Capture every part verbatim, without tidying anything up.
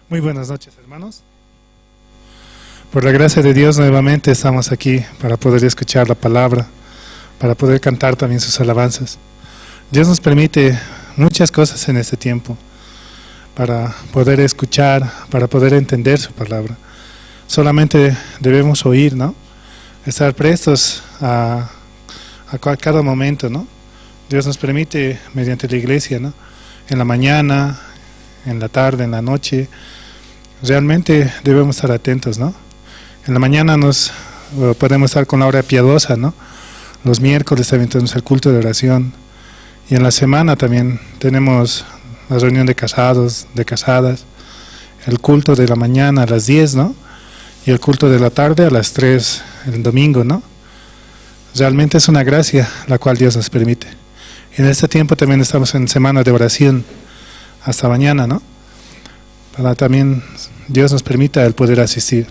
Muy buenas noches, hermanos. Por la gracia de Dios, nuevamente estamos aquí para poder escuchar la palabra, para poder cantar también sus alabanzas. Dios nos permite muchas cosas en este tiempo para poder escuchar, para poder entender su palabra. Solamente debemos oír, ¿no? Estar prestos a, a cua-, cada momento, ¿no? Dios nos permite mediante la iglesia, ¿no? En la mañana, en la tarde, en la noche. Realmente debemos estar atentos, ¿no? En la mañana nos, eh, podemos estar con la hora piadosa, ¿no? Los miércoles también tenemos el culto de oración. Y en la semana también tenemos la reunión de casados, de casadas, el culto de la mañana a las diez, ¿no? Y el culto de la tarde a las tres, el domingo, ¿no? Realmente es una gracia la cual Dios nos permite. En este tiempo también estamos en semana de oración. Hasta mañana, ¿no? Para también Dios nos permita el poder asistir.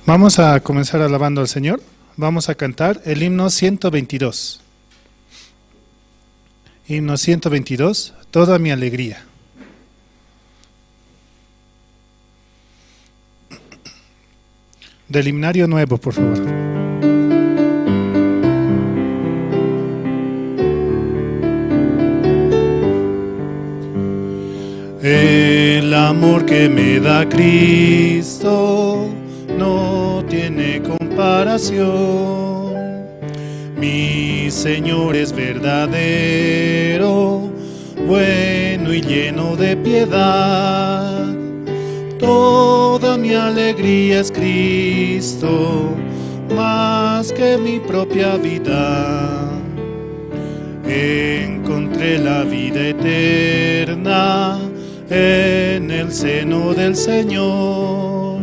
Vamos a comenzar alabando al Señor. Vamos a cantar el himno ciento veintidós. Himno ciento veintidós, Toda mi alegría. Del himnario nuevo, por favor. El amor que me da Cristo no tiene comparación. Mi Señor es verdadero, bueno y lleno de piedad. Toda mi alegría es Cristo, más que mi propia vida. Encontré la vida eterna en el seno del Señor.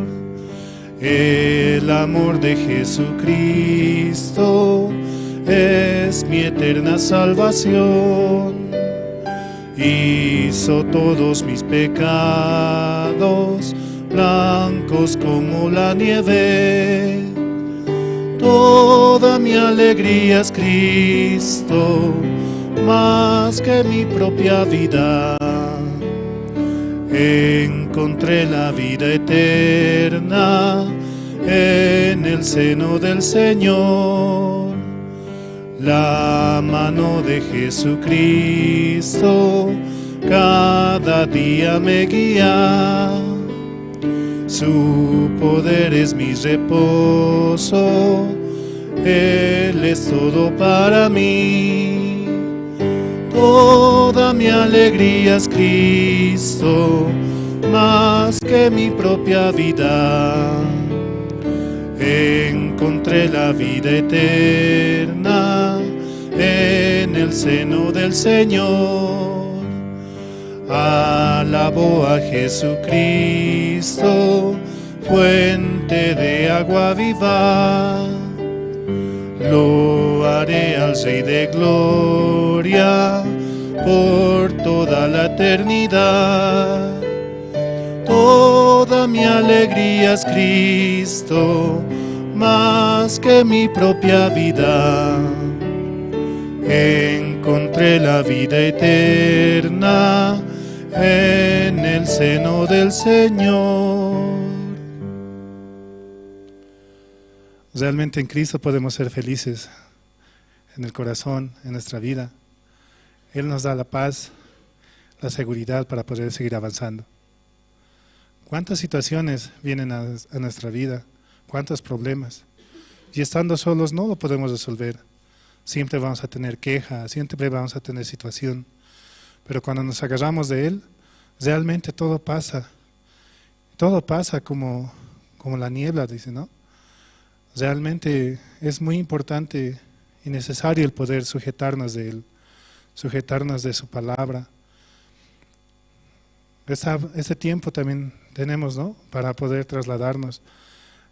El amor de Jesucristo es mi eterna salvación. Hizo todos mis pecados blancos como la nieve. Toda mi alegría es Cristo, más que mi propia vida. Encontré la vida eterna en el seno del Señor. La mano de Jesucristo cada día me guía. Su poder es mi reposo, Él es todo para mí. Toda mi alegría es Cristo, más que mi propia vida. Encontré la vida eterna en el seno del Señor. Alabo a Jesucristo, fuente de agua viva. Lo haré al Rey de gloria por toda la eternidad. Toda mi alegría es Cristo, más que mi propia vida. Encontré la vida eterna en el seno del Señor. Realmente en Cristo podemos ser felices, en el corazón, en nuestra vida. Él nos da la paz, la seguridad para poder seguir avanzando. ¿Cuántas situaciones vienen a, a nuestra vida? ¿Cuántos problemas? Y estando solos no lo podemos resolver. Siempre vamos a tener queja, siempre vamos a tener situación. Pero cuando nos agarramos de Él, realmente todo pasa. Todo pasa como, como la niebla, dice, ¿no? Realmente es muy importante y necesario el poder sujetarnos de Él, sujetarnos de su palabra. Esta, este tiempo también tenemos, ¿no? Para poder trasladarnos.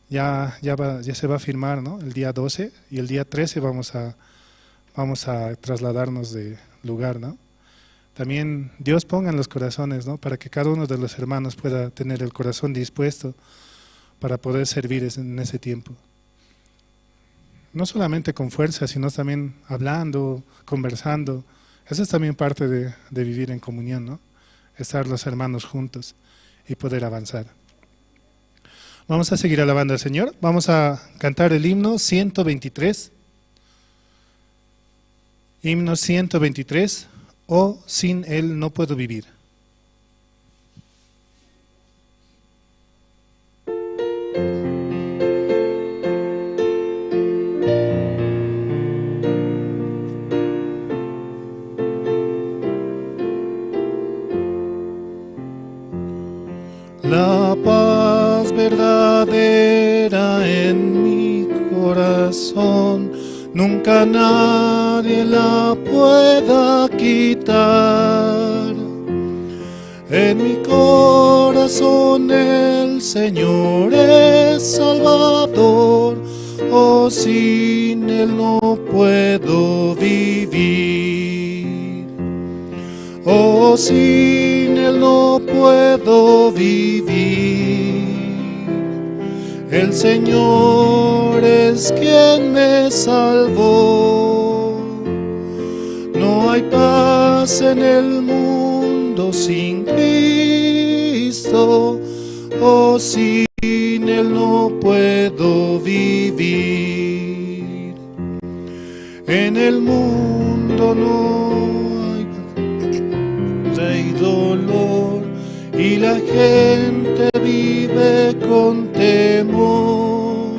Ya, ya va, ya se va a firmar, ¿no? El día doce y el día trece vamos a, vamos a trasladarnos de lugar, ¿no? También Dios ponga en los corazones, ¿no? Para que cada uno de los hermanos pueda tener el corazón dispuesto para poder servir es-, en ese tiempo. No solamente con fuerza, sino también hablando, conversando. Eso es también parte de, de vivir en comunión, ¿no? Estar los hermanos juntos. y poder avanzar. Vamos a seguir alabando al Señor. Vamos a cantar el himno ciento veintitrés. Himno ciento veintitrés, "Oh, sin Él no puedo vivir". La paz verdadera en mi corazón, nunca nadie la pueda quitar. En mi corazón el Señor es Salvador, oh, sin Él no puedo vivir. Oh, sin Él no puedo vivir. El Señor es quien me salvó. No hay paz en el mundo sin Cristo. Oh, sin Él no puedo vivir. En el mundo no hay, hay dolor y la gente vive con temor.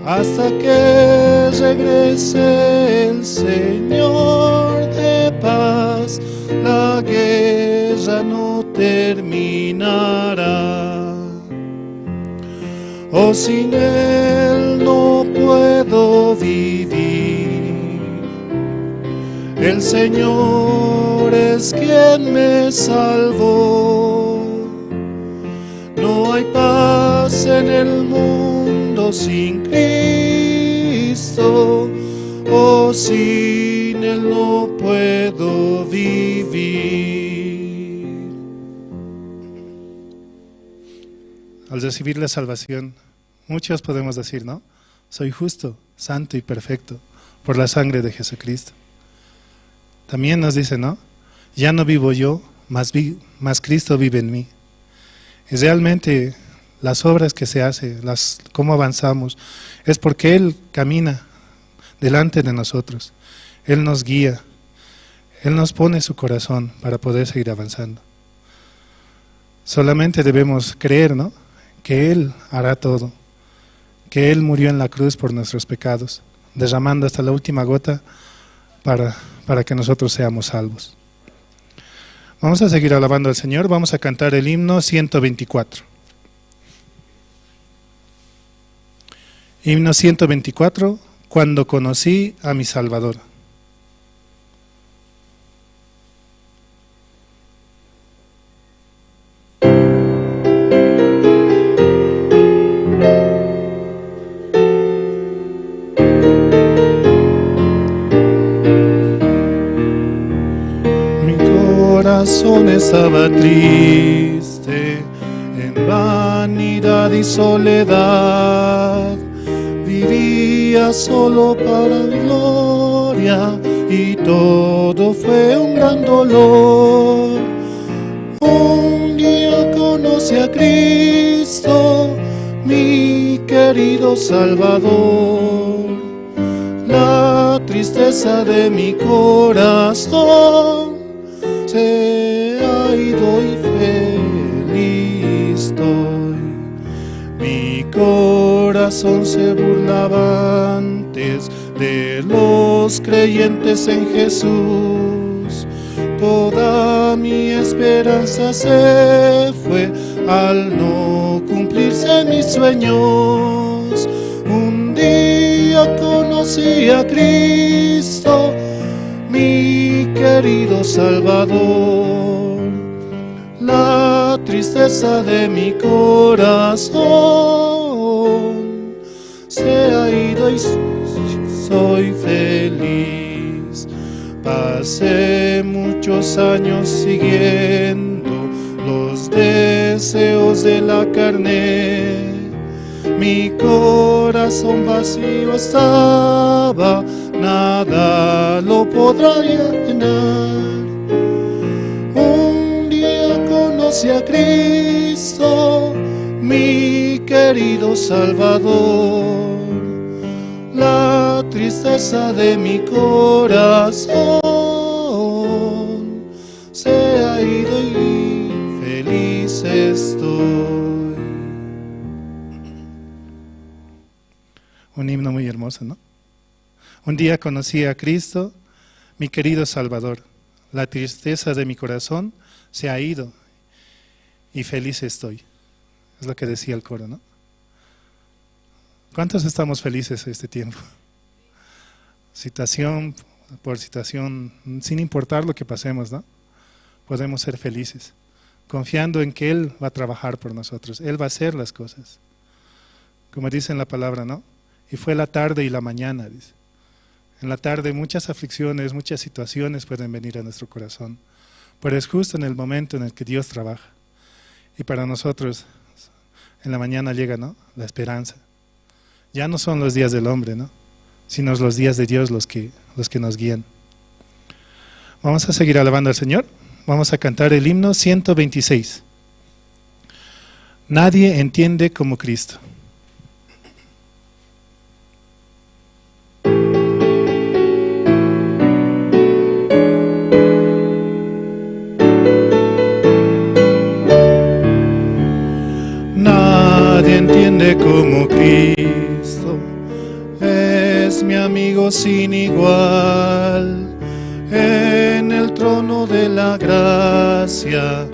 Hasta que regrese el Señor de paz, la guerra no terminará. Oh, sin Él no puedo vivir. El Señor es quien me salvó. No hay paz en el mundo sin Cristo. Oh, sin Él no puedo vivir. Al recibir la salvación, muchos podemos decir, ¿no? "Soy justo, santo y perfecto por la sangre de Jesucristo". También nos dice, ¿no? "Ya no vivo yo, mas vi-, mas Cristo vive en mí". Y realmente las obras que se hace, las, cómo avanzamos, es porque Él camina delante de nosotros. Él nos guía. Él nos pone su corazón para poder seguir avanzando. Solamente debemos creer, ¿no? Que Él hará todo, que Él murió en la cruz por nuestros pecados, derramando hasta la última gota para, para que nosotros seamos salvos. Vamos a seguir alabando al Señor, vamos a cantar el himno ciento veinticuatro. Himno ciento veinticuatro, "Cuando conocí a mi Salvador". Mi corazón estaba triste, en vanidad y soledad. Vivía solo para gloria y todo fue un gran dolor. Un día conocí a Cristo, mi querido Salvador. La tristeza de mi corazón se ha ido y feliz estoy. Mi corazón se burlaba antes de los creyentes en Jesús. Toda mi esperanza se fue al no cumplirse mis sueños. Un día conocí a Cristo, mi querido Salvador. La tristeza de mi corazón se ha ido y soy feliz. Pasé muchos años siguiendo los deseos de la carne. Mi corazón vacío estaba, nada lo podrá llenar. Un día conocí Sea Cristo, mi querido Salvador, la tristeza de mi corazón se ha ido y feliz estoy. Un himno muy hermoso, ¿no? Un día conocí a Cristo, mi querido Salvador. La tristeza de mi corazón se ha ido y feliz estoy. Es lo que decía el coro, ¿no? ¿Cuántos estamos felices este tiempo? Situación por situación, sin importar lo que pasemos, ¿no? Podemos ser felices, confiando en que Él va a trabajar por nosotros, Él va a hacer las cosas. Como dice en la palabra, ¿no? Y fue la tarde y la mañana, dice. En la tarde muchas aflicciones, muchas situaciones pueden venir a nuestro corazón, pero es justo en el momento en el que Dios trabaja. Y para nosotros, en la mañana llega, ¿no? La esperanza. Ya no son los días del hombre, ¿no? Sino los días de Dios los que, los que nos guían. Vamos a seguir alabando al Señor. Vamos a cantar el himno ciento veintiséis. Nadie entiende como Cristo. Nadie entiende como Cristo es mi amigo sin igual. En el trono de la gracia,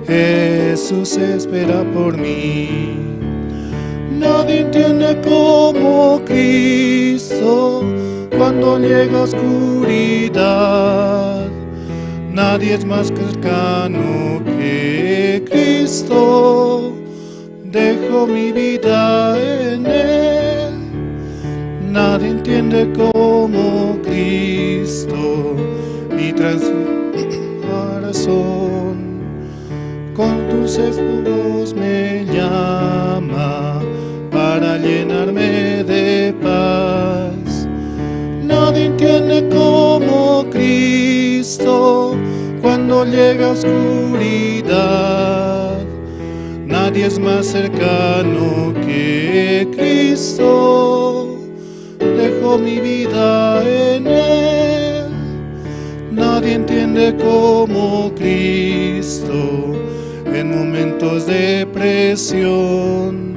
Jesús espera por mí. Nadie entiende como Cristo cuando llega oscuridad. Nadie es más cercano que Cristo. Dejo mi vida en Él. Nadie entiende como Cristo mi trans- corazón. Con dulce voz me llama para llenarme de paz. Nadie entiende como Cristo cuando llega oscuridad. Nadie es más cercano que Cristo. Dejo mi vida en Él. Nadie entiende como Cristo en momentos de presión.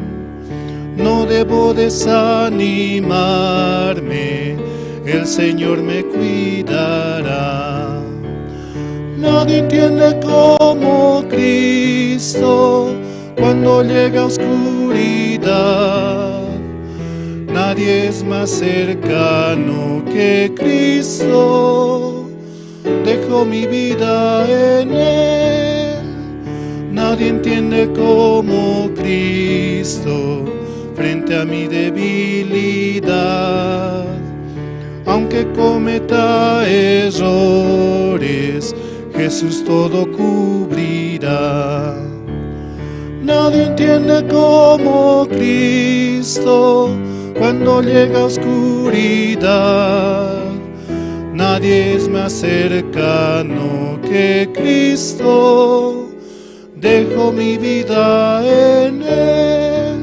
No debo desanimarme, el Señor me cuidará. Nadie entiende como Cristo cuando llega oscuridad. Nadie es más cercano que Cristo. Dejo mi vida en Él. Nadie entiende como Cristo frente a mi debilidad. Aunque cometa errores, Jesús todo cubrirá. Nadie entiende como Cristo cuando llega oscuridad. Nadie es más cercano que Cristo. Dejo mi vida en Él.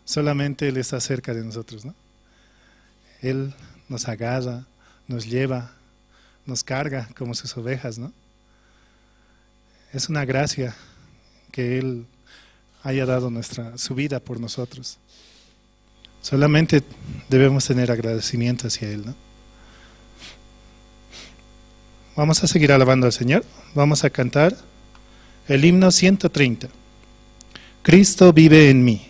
Solamente Él está cerca de nosotros, ¿no? Él nos agarra, nos lleva, nos carga como sus ovejas, ¿no? Es una gracia que Él haya dado nuestra, su vida por nosotros. Solamente debemos tener agradecimiento hacia Él, ¿no? Vamos a seguir alabando al Señor. Vamos a cantar el himno ciento treinta. Cristo vive en mí.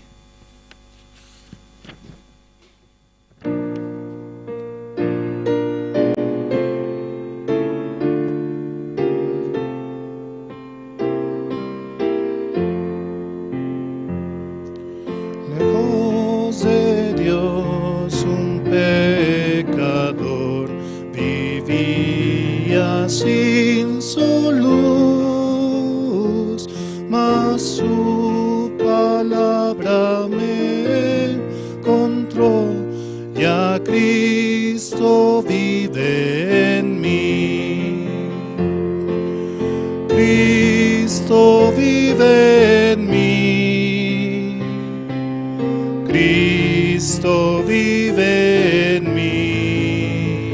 Lejos de Dios, un pecador vivía sin su luz, mas su palabra Cristo vive en mí. Cristo vive en mí.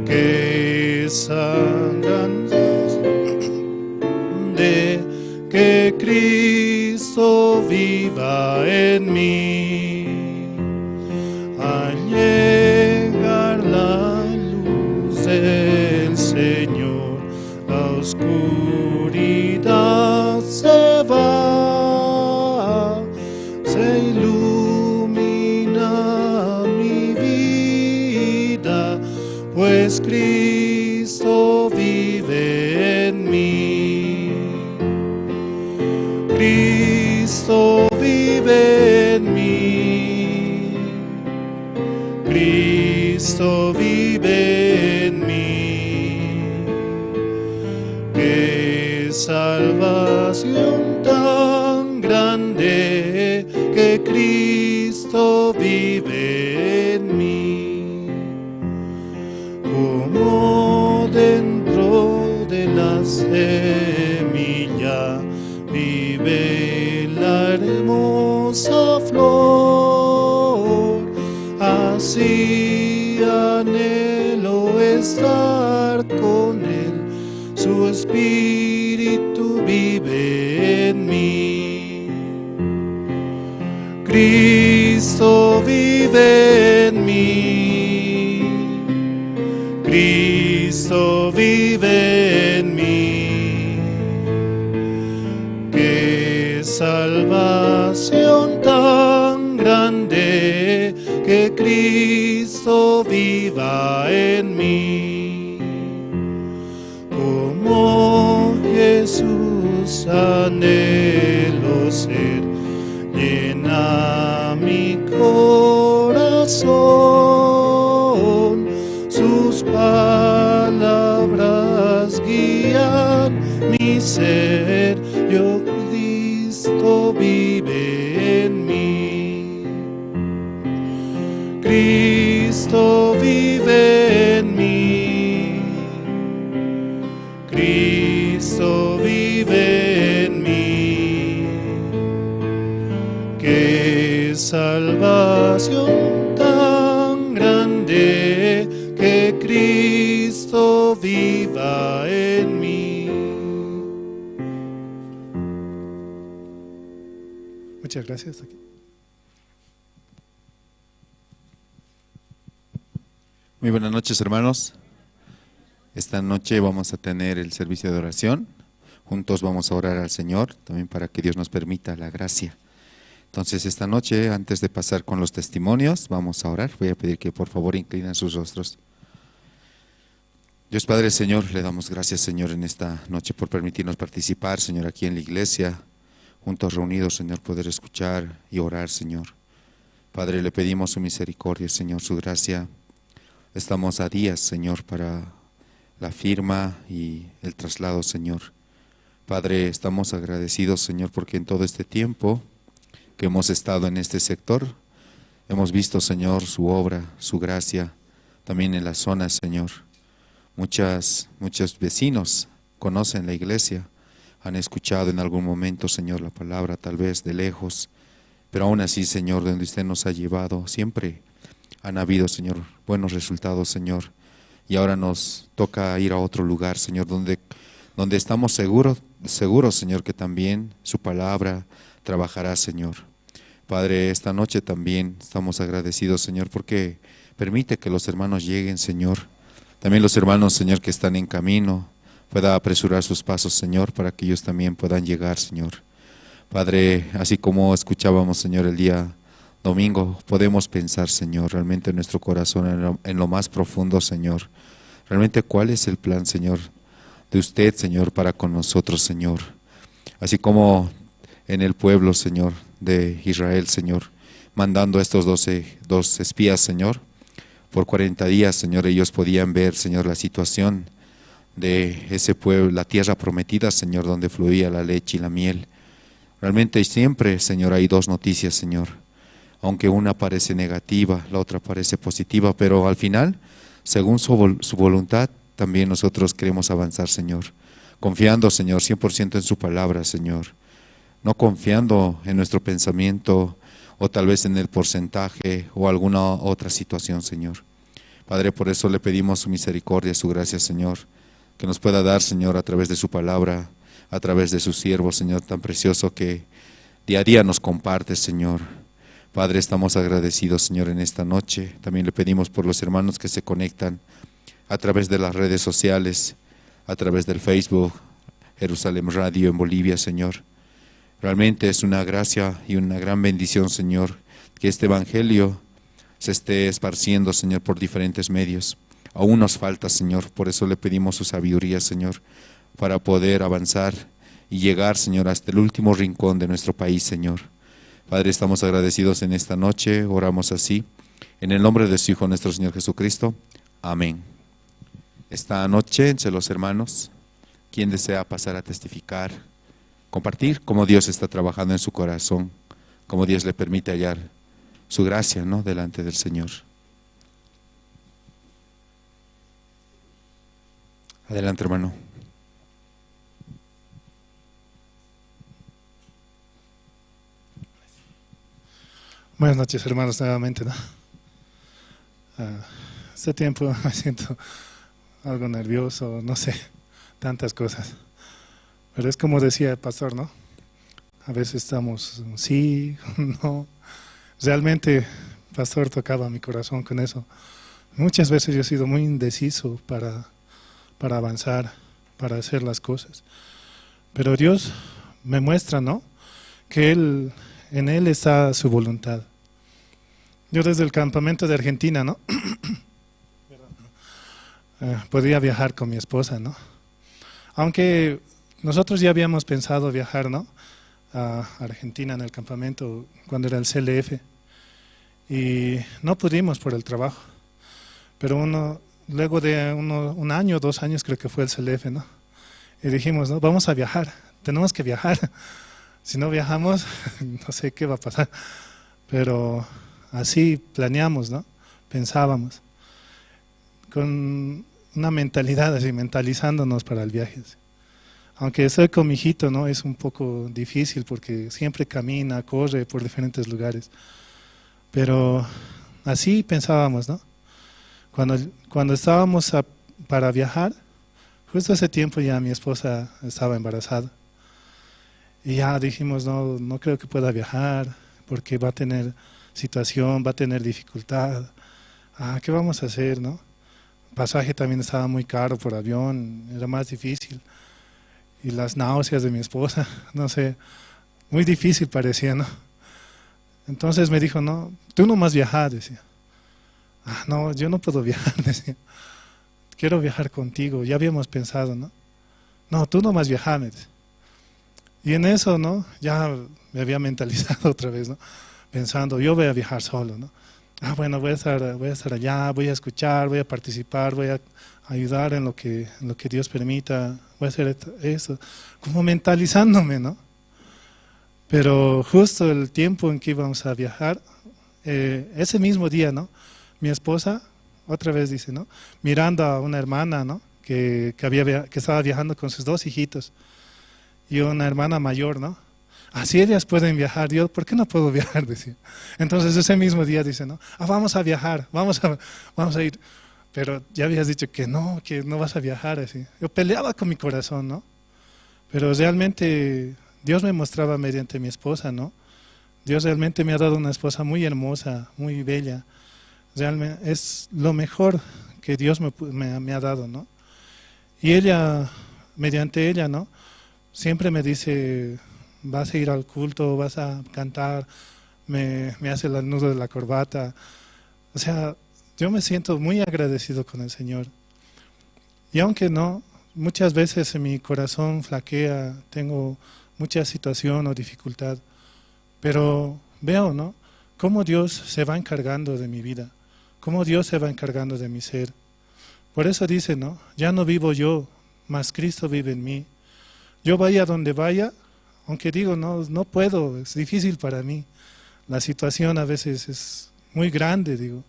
Que sangran de que Cristo viva en mí. Al llegar la luz del Señor, la oscuridad se va, se ilumina mi vida, pues Cristo vive en mí. Cristo vive en mí. Cristo vive en mí. Qué salvación tan grande que Cristo vive en mí. Como dentro de la semilla vive la hermosa flor, así anhelo estar con él, su espíritu vive en mí. Cristo vive en mí. Cristo vive en mí. Qué salvación tan grande que Cristo viva en mí. Como Jesús anhelo ser, llena mi corazón. Sus palabras guían mi ser. Yo, Cristo vive en mí. Cristo vive en mí. Cristo vive en mí. Qué salvación tan grande que Cristo viva en mí. Muchas gracias. Muy buenas noches, hermanos. Esta noche vamos a tener el servicio de oración. Juntos vamos a orar al Señor, también para que Dios nos permita la gracia. Entonces, esta noche, antes de pasar con los testimonios, vamos a orar. Voy a pedir que por favor inclinen sus rostros. Dios Padre, Señor, le damos gracias, Señor, en esta noche por permitirnos participar, Señor, aquí en la iglesia, juntos reunidos, Señor, poder escuchar y orar, Señor. Padre, le pedimos su misericordia, Señor, su gracia. Estamos a días, Señor, para la firma y el traslado, Señor. Padre, estamos agradecidos, Señor, porque en todo este tiempo que hemos estado en este sector, hemos visto, Señor, su obra, su gracia, también en la zona, Señor. Muchas, muchos vecinos conocen la iglesia, han escuchado en algún momento, Señor, la palabra, tal vez de lejos, pero aún así, Señor, donde usted nos ha llevado, siempre han habido, Señor, buenos resultados, Señor. Y ahora nos toca ir a otro lugar, Señor, donde, donde estamos seguros, seguros, Señor, que también su palabra trabajará, Señor. Padre, esta noche también estamos agradecidos, Señor, porque permite que los hermanos lleguen, Señor. También los hermanos, Señor, que están en camino, pueda apresurar sus pasos, Señor, para que ellos también puedan llegar, Señor. Padre, así como escuchábamos, Señor, el día domingo, podemos pensar, Señor, realmente en nuestro corazón, en lo, en lo más profundo, Señor. Realmente, ¿cuál es el plan, Señor, de usted, Señor, para con nosotros, Señor? Así como en el pueblo, Señor, de Israel, Señor, mandando a estos doce, dos espías, Señor, por cuarenta días, Señor, ellos podían ver, Señor, la situación de ese pueblo, la tierra prometida, Señor, donde fluía la leche y la miel. Realmente siempre, Señor, hay dos noticias, Señor. Aunque una parece negativa, la otra parece positiva, pero al final, según su vol-, su voluntad, también nosotros queremos avanzar, Señor. Confiando, Señor, cien por ciento en su palabra, Señor. No confiando en nuestro pensamiento o tal vez en el porcentaje o alguna otra situación, Señor. Padre, por eso le pedimos su misericordia, su gracia, Señor, que nos pueda dar, Señor, a través de su palabra, a través de su siervo, Señor, tan precioso que día a día nos comparte, Señor. Padre, estamos agradecidos, Señor, en esta noche. También le pedimos por los hermanos que se conectan a través de las redes sociales, a través del Facebook, Jerusalén Radio en Bolivia, Señor. Realmente es una gracia y una gran bendición, Señor, que este evangelio se esté esparciendo, Señor, por diferentes medios. Aún nos falta, Señor, por eso le pedimos su sabiduría, Señor, para poder avanzar y llegar, Señor, hasta el último rincón de nuestro país, Señor. Padre, estamos agradecidos en esta noche, oramos así, en el nombre de su Hijo, nuestro Señor Jesucristo. Amén. Esta noche, entre los hermanos, ¿quién desea pasar a testificar, compartir cómo Dios está trabajando en su corazón, cómo Dios le permite hallar su gracia, ¿no?, delante del Señor? Adelante, hermano. Buenas noches, hermanos, nuevamente, ¿no? Ah, este tiempo me siento algo nervioso, no sé, tantas cosas. Pero es como decía el pastor, ¿no? A veces estamos, sí, no. Realmente, pastor, tocaba mi corazón con eso. Muchas veces yo he sido muy indeciso para, para avanzar, para hacer las cosas. Pero Dios me muestra, ¿no?, que él, en él está su voluntad. Yo desde el campamento de Argentina, ¿no? Eh, podía viajar con mi esposa, ¿no? Aunque nosotros ya habíamos pensado viajar, ¿no?, a Argentina en el campamento cuando era el C L F. Y no pudimos por el trabajo. Pero uno, luego de uno, un año, dos años creo que fue el C L F, ¿no? Y dijimos, "No, vamos a viajar, tenemos que viajar. Si no viajamos, no sé qué va a pasar". Pero así planeamos, ¿no? Pensábamos. Con una mentalidad así, mentalizándonos para el viaje, así. Aunque estoy con mi hijito, ¿no? Es un poco difícil porque siempre camina, corre por diferentes lugares. Pero así pensábamos, ¿no? Cuando, cuando estábamos a, para viajar, justo ese tiempo ya mi esposa estaba embarazada. Y ya dijimos, "No, no creo que pueda viajar, porque va a tener situación, va a tener dificultad. Ah, ¿qué vamos a hacer, no?". Pasaje también estaba muy caro por avión, era más difícil. Y las náuseas de mi esposa, no sé, muy difícil parecía, ¿no? Entonces me dijo, "No, tú nomás viaja", decía. "Ah, no, yo no puedo viajar", decía. "Quiero viajar contigo, ya habíamos pensado, ¿no?". "No, tú nomás viaja", me dice. Y en eso, ¿no?, ya me había mentalizado otra vez, ¿no? Pensando, "Yo voy a viajar solo", ¿no? "Ah, bueno, voy a estar, voy a estar allá, voy a escuchar, voy a participar, voy a ayudar en lo que, en lo que Dios permita, voy a hacer esto, esto". Como mentalizándome, ¿no? Pero justo el tiempo en que íbamos a viajar, eh, ese mismo día, ¿no?, mi esposa otra vez dice, ¿no?, mirando a una hermana, ¿no?, que, que había via-, que estaba viajando con sus dos hijitos y una hermana mayor, ¿no? "Así ellas pueden viajar, yo, ¿por qué no puedo viajar?", decía. Entonces ese mismo día dice, ¿no?, "Ah, vamos a viajar, vamos a, vamos a ir". "Pero ya habías dicho que no, que no vas a viajar", así. Yo peleaba con mi corazón, ¿no? Pero realmente Dios me mostraba mediante mi esposa, ¿no? Dios realmente me ha dado una esposa muy hermosa, muy bella. Realmente es lo mejor que Dios me pu-, me, me ha dado, ¿no? Y ella, mediante ella, ¿no?, siempre me dice, "Vas a ir al culto, vas a cantar", me, me hace el nudo de la corbata. O sea, yo me siento muy agradecido con el Señor. Y aunque no, muchas veces mi corazón flaquea, tengo mucha situación o dificultad, pero veo, ¿no?, cómo Dios se va encargando de mi vida, cómo Dios se va encargando de mi ser. Por eso dice, ¿no?, "Ya no vivo yo, mas Cristo vive en mí". Yo vaya donde vaya, aunque digo, "No, no puedo, es difícil para mí. La situación a veces es muy grande", digo.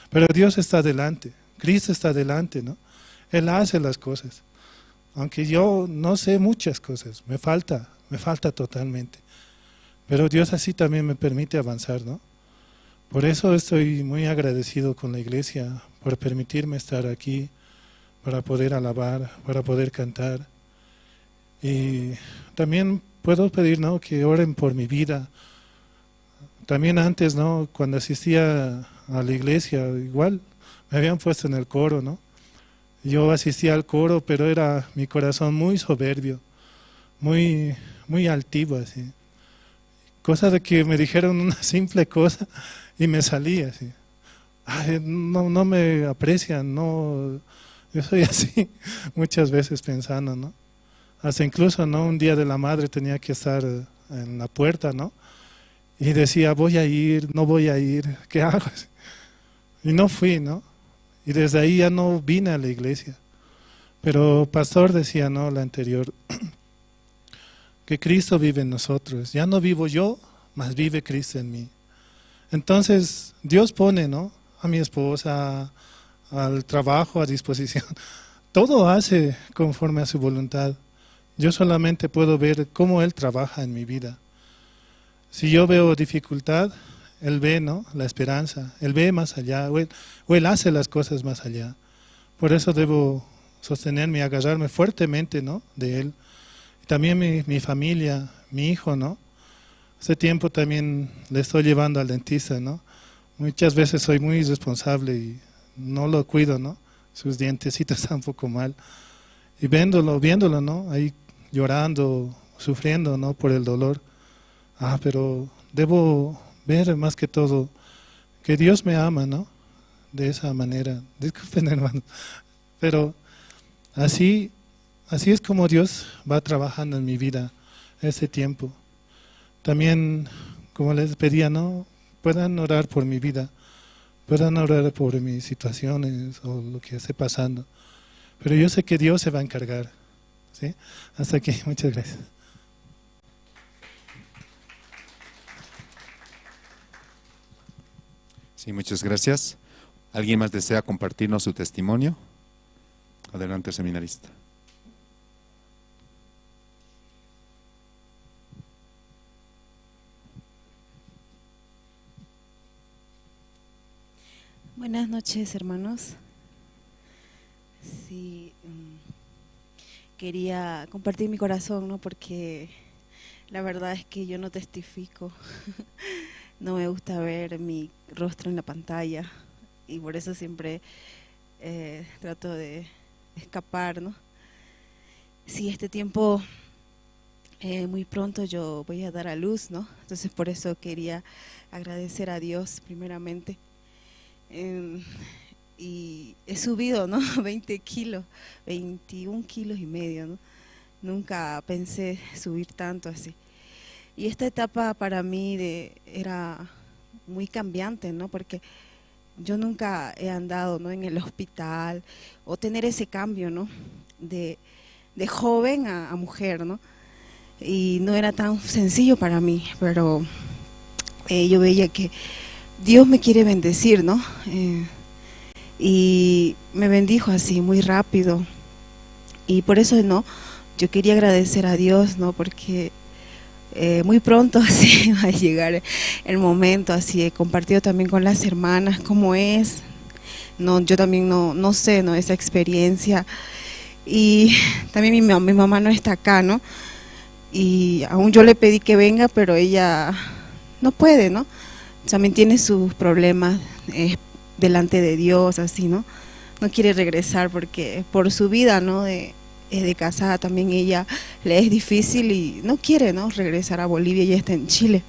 Pero Dios está delante, Cristo está delante, ¿no? Él hace las cosas. Aunque yo no sé muchas cosas, me falta, me falta totalmente. Pero Dios así también me permite avanzar, ¿no? Por eso estoy muy agradecido con la iglesia por permitirme estar aquí, para poder alabar, para poder cantar. Y también puedo pedir, ¿no?, que oren por mi vida. También antes, ¿no?, cuando asistía a la iglesia, igual me habían puesto en el coro, ¿no? Yo asistía al coro, pero era mi corazón muy soberbio, muy, muy altivo, así. Cosa de que me dijeron una simple cosa y me salí así. "Ay, no, no me aprecian, no". Yo soy así muchas veces pensando, ¿no? Hasta incluso, ¿no?, un día de la madre tenía que estar en la puerta, ¿no? Y decía: "Voy a ir, no voy a ir, ¿qué hago?". Y no fui, ¿no? Y desde ahí ya no vine a la iglesia. Pero pastor decía, ¿no?, la anterior, que Cristo vive en nosotros. Ya no vivo yo, mas vive Cristo en mí. Entonces, Dios pone, ¿no?, a mi esposa, al trabajo a disposición. Todo hace conforme a su voluntad. Yo solamente puedo ver cómo Él trabaja en mi vida. Si yo veo dificultad, Él ve, ¿no?, la esperanza. Él ve más allá, o Él, o Él hace las cosas más allá. Por eso debo sostenerme y agarrarme fuertemente, ¿no?, de Él. Y también mi, mi familia, mi hijo, ¿no? Hace tiempo también le estoy llevando al dentista, ¿no? Muchas veces soy muy irresponsable y no lo cuido, ¿no? Sus dientecitos están un poco mal. Y viéndolo, viéndolo, ¿no?, ahí llorando, sufriendo, ¿no?, por el dolor. Ah, pero debo ver más que todo que Dios me ama, ¿no? De esa manera. Disculpen, hermano. Pero así, así es como Dios va trabajando en mi vida ese tiempo. También, como les pedía, ¿no?, puedan orar por mi vida, puedan orar por mis situaciones o lo que esté pasando. Pero yo sé que Dios se va a encargar, ¿sí? Hasta aquí, muchas gracias. Sí, muchas gracias. ¿Alguien más desea compartirnos su testimonio? Adelante, seminarista. Buenas noches, hermanos. Sí, mm, quería compartir mi corazón, ¿no? Porque la verdad es que yo no testifico. No me gusta ver mi rostro en la pantalla y por eso siempre, eh, trato de escapar, ¿no? Sí, este tiempo, eh, muy pronto yo voy a dar a luz, ¿no? Entonces por eso quería agradecer a Dios primeramente. Em, y he subido, ¿no? Veinte kilos, veintiún kilos y medio, ¿no? Nunca pensé subir tanto así. Y esta etapa para mí de, era muy cambiante, ¿no? Porque yo nunca he andado, ¿no?, en el hospital o tener ese cambio, ¿no? De, de joven a, a mujer, ¿no? Y no era tan sencillo para mí, pero, eh, yo veía que Dios me quiere bendecir, ¿no? Eh, y me bendijo así, muy rápido. Y por eso, ¿no?, yo quería agradecer a Dios, ¿no? Porque, eh, muy pronto así va a llegar el momento, así he compartido también con las hermanas cómo es. No, yo también no, no sé, ¿no?, esa experiencia. Y también mi ma-, mi mamá no está acá, ¿no? Y aún yo le pedí que venga, pero ella no puede, ¿no? También tiene sus problemas, eh, delante de Dios, así, ¿no? No quiere regresar porque por su vida, ¿no? De, eh, de casada también ella le es difícil y no quiere, ¿no?, regresar a Bolivia, ella está en Chile.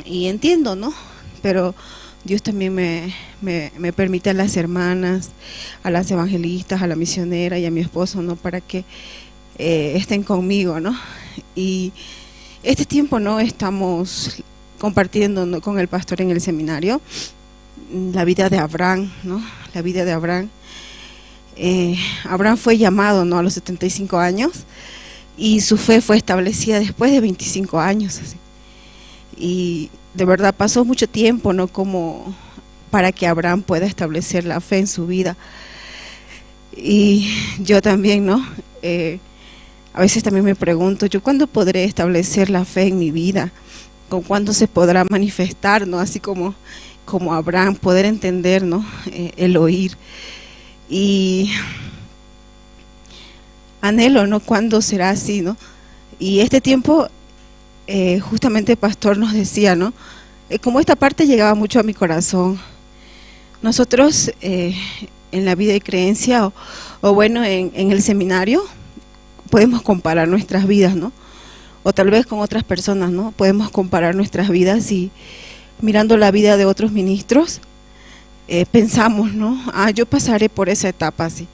Y entiendo, ¿no? Pero Dios también me, me, me permite a las hermanas, a las evangelistas, a la misionera y a mi esposo, ¿no? Para que, eh, estén conmigo, ¿no? Y este tiempo, ¿no?, estamos compartiendo, ¿no?, con el pastor en el seminario, mm, la vida de Abraham, ¿no? La vida de Abraham. Eh, Abraham fue llamado, ¿no?, a los setenta y cinco años y su fe fue establecida después de veinticinco años, así. Y de verdad pasó mucho tiempo, ¿no?, como para que Abraham pueda establecer la fe en su vida. Y yo también, ¿no? Eh, a veces también me pregunto, ¿yo cuándo podré establecer la fe en mi vida? ¿Con cuándo se podrá manifestar, no? Así como, como Abraham, poder entender, ¿no? Eh, el oír. Y anhelo, ¿no? ¿Cuándo será así, no? Y este tiempo, eh, justamente el pastor nos decía, ¿no? Eh, como esta parte llegaba mucho a mi corazón. Nosotros, eh, en la vida de creencia, o, o bueno, en, en el seminario, podemos comparar nuestras vidas, ¿no? O tal vez con otras personas, ¿no? Podemos comparar nuestras vidas y mirando la vida de otros ministros, eh, pensamos, ¿no? Ah, yo pasaré por esa etapa así.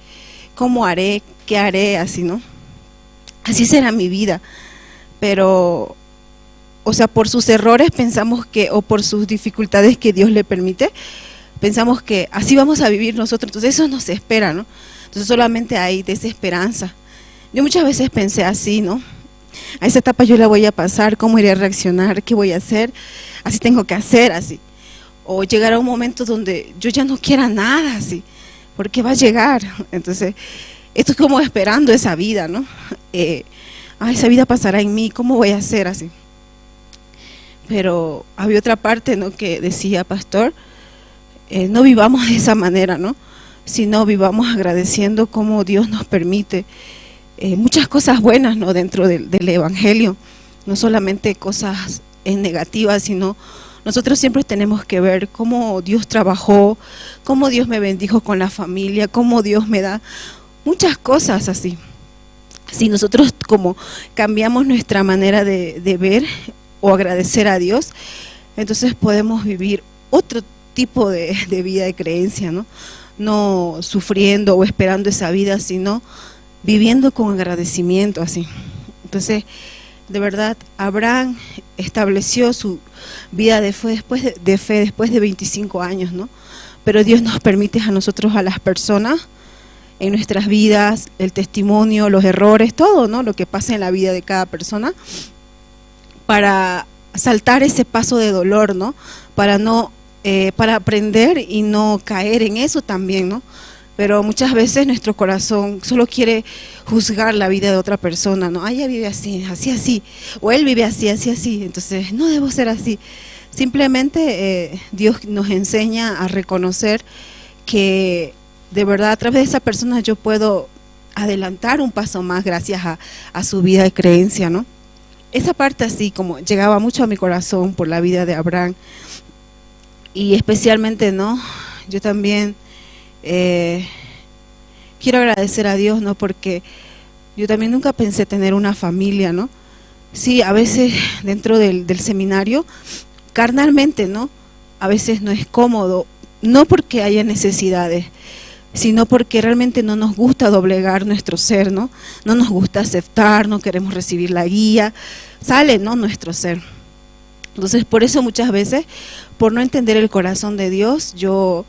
¿Cómo haré? ¿Qué haré? Así, ¿no? Así será mi vida. Pero, o sea, por sus errores pensamos que, o por sus dificultades que Dios le permite, pensamos que así vamos a vivir nosotros. Entonces eso nos espera, ¿no? Entonces solamente hay desesperanza. Yo muchas veces pensé así, ¿no? A esa etapa yo la voy a pasar, ¿cómo iré a reaccionar? ¿Qué voy a hacer? Así tengo que hacer, así. O llegará un momento donde yo ya no quiera nada, así, porque va a llegar. Entonces, esto es como esperando esa vida, ¿no? Eh, ah, esa vida pasará en mí, ¿cómo voy a hacer así? Pero había otra parte, ¿no? Que decía, pastor, eh, no vivamos de esa manera, ¿no? Sino vivamos agradeciendo cómo Dios nos permite, eh, muchas cosas buenas, ¿no? Dentro del, del evangelio, no solamente cosas, eh, negativas, sino nosotros siempre tenemos que ver cómo Dios trabajó, cómo Dios me bendijo con la familia, cómo Dios me da muchas cosas así. Si nosotros como cambiamos nuestra manera de, de ver o agradecer a Dios, entonces podemos vivir otro tipo de, de vida de creencia, ¿no? No sufriendo o esperando esa vida, sino viviendo con agradecimiento, así. Entonces, de verdad, Abraham estableció su vida de fe después de, de fe después de veinticinco años, ¿no? Pero Dios nos permite a nosotros, a las personas, en nuestras vidas, el testimonio, los errores, todo, ¿no? Lo que pasa en la vida de cada persona, para saltar ese paso de dolor, ¿no? Para no, eh, para aprender y no caer en eso también, ¿no? Pero muchas veces nuestro corazón solo quiere juzgar la vida de otra persona, ¿no? Ah, ella vive así, así, así, o él vive así, así, así, entonces no debo ser así. Simplemente, eh, Dios nos enseña a reconocer que de verdad a través de esa persona yo puedo adelantar un paso más gracias a, a su vida de creencia, ¿no? Esa parte así como llegaba mucho a mi corazón por la vida de Abraham. Y especialmente, ¿no? Yo también, eh, quiero agradecer a Dios, ¿no? Porque yo también nunca pensé tener una familia, ¿no? Sí, a veces dentro del, del seminario, carnalmente, ¿no? A veces no es cómodo, no porque haya necesidades, sino porque realmente no nos gusta doblegar nuestro ser, ¿no? No nos gusta aceptar, no queremos recibir la guía, sale, ¿no? Nuestro ser. Entonces, por eso muchas veces, por no entender el corazón de Dios, yo,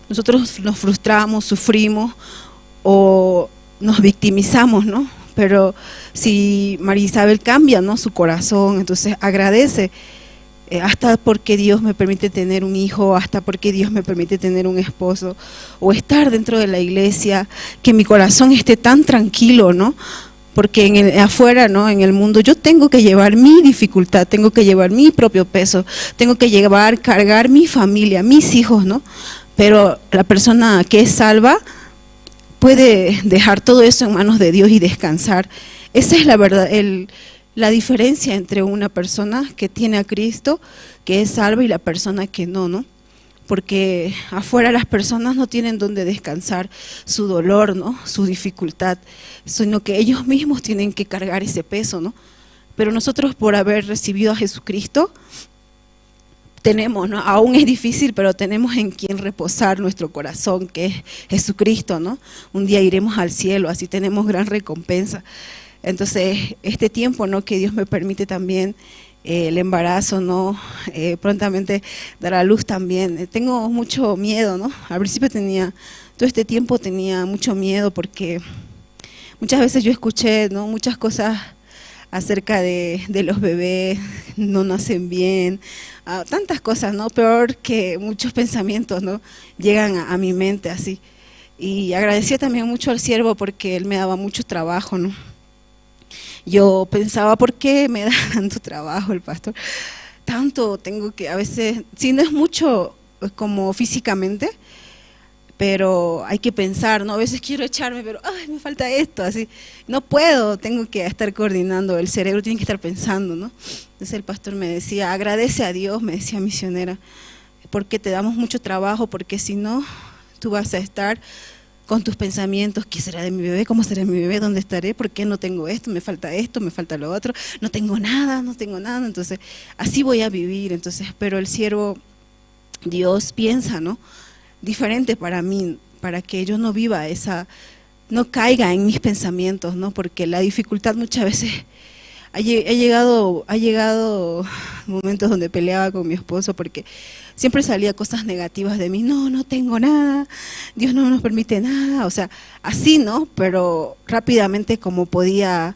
nosotros nos frustramos, sufrimos o nos victimizamos, ¿no? Pero si María Isabel cambia, ¿no? Su corazón, entonces agradece, eh, hasta porque Dios me permite tener un hijo, hasta porque Dios me permite tener un esposo, o estar dentro de la iglesia, que mi corazón esté tan tranquilo, ¿no? Porque en el, afuera, ¿no? En el mundo yo tengo que llevar mi dificultad, tengo que llevar mi propio peso, tengo que llevar, cargar mi familia, mis hijos, ¿no? Pero la persona que es salva puede dejar todo eso en manos de Dios y descansar. Esa es la verdad, el, la diferencia entre una persona que tiene a Cristo, que es salva, y la persona que no, ¿no? Porque afuera las personas no tienen donde descansar su dolor, ¿no? Su dificultad, sino que ellos mismos tienen que cargar ese peso, ¿no? Pero nosotros, por haber recibido a Jesucristo, tenemos, ¿no? Aún es difícil, pero tenemos en quien reposar nuestro corazón, que es Jesucristo, ¿no? Un día iremos al cielo, así tenemos gran recompensa. Entonces, este tiempo, ¿no? Que Dios me permite también, eh, el embarazo, ¿no? Eh, prontamente dar a luz también. Eh, tengo mucho miedo, ¿no? Al principio tenía, todo este tiempo tenía mucho miedo porque muchas veces yo escuché, ¿no? Muchas cosas acerca de, de los bebés, no nacen bien, ah, tantas cosas, ¿no? Peor que muchos pensamientos, ¿no? Llegan a, a mi mente así. Y agradecía también mucho al siervo porque él me daba mucho trabajo, ¿no? Yo pensaba, ¿por qué me da tanto trabajo el pastor? Tanto tengo que, a veces, sí, no es mucho, eh, como físicamente, pero hay que pensar, ¿no? A veces quiero echarme, pero, "Ay, me falta esto", así. No puedo, tengo que estar coordinando, el cerebro tiene que estar pensando, ¿no? Entonces el pastor me decía, "Agradece a Dios", me decía misionera, "porque te damos mucho trabajo, porque si no, tú vas a estar con tus pensamientos, ¿qué será de mi bebé? ¿Cómo será mi bebé? ¿Dónde estaré? ¿Por qué no tengo esto? Me falta esto, me falta lo otro, no tengo nada, no tengo nada". Entonces, así voy a vivir. Entonces, pero el siervo, Dios piensa, ¿no? Diferente para mí, para que yo no viva esa, no caiga en mis pensamientos, ¿no? Porque la dificultad muchas veces ha lle-, ha llegado, ha llegado momentos donde peleaba con mi esposo porque siempre salía cosas negativas de mí. "No, no tengo nada, Dios no nos permite nada", o sea, así, ¿no? Pero rápidamente, como podía,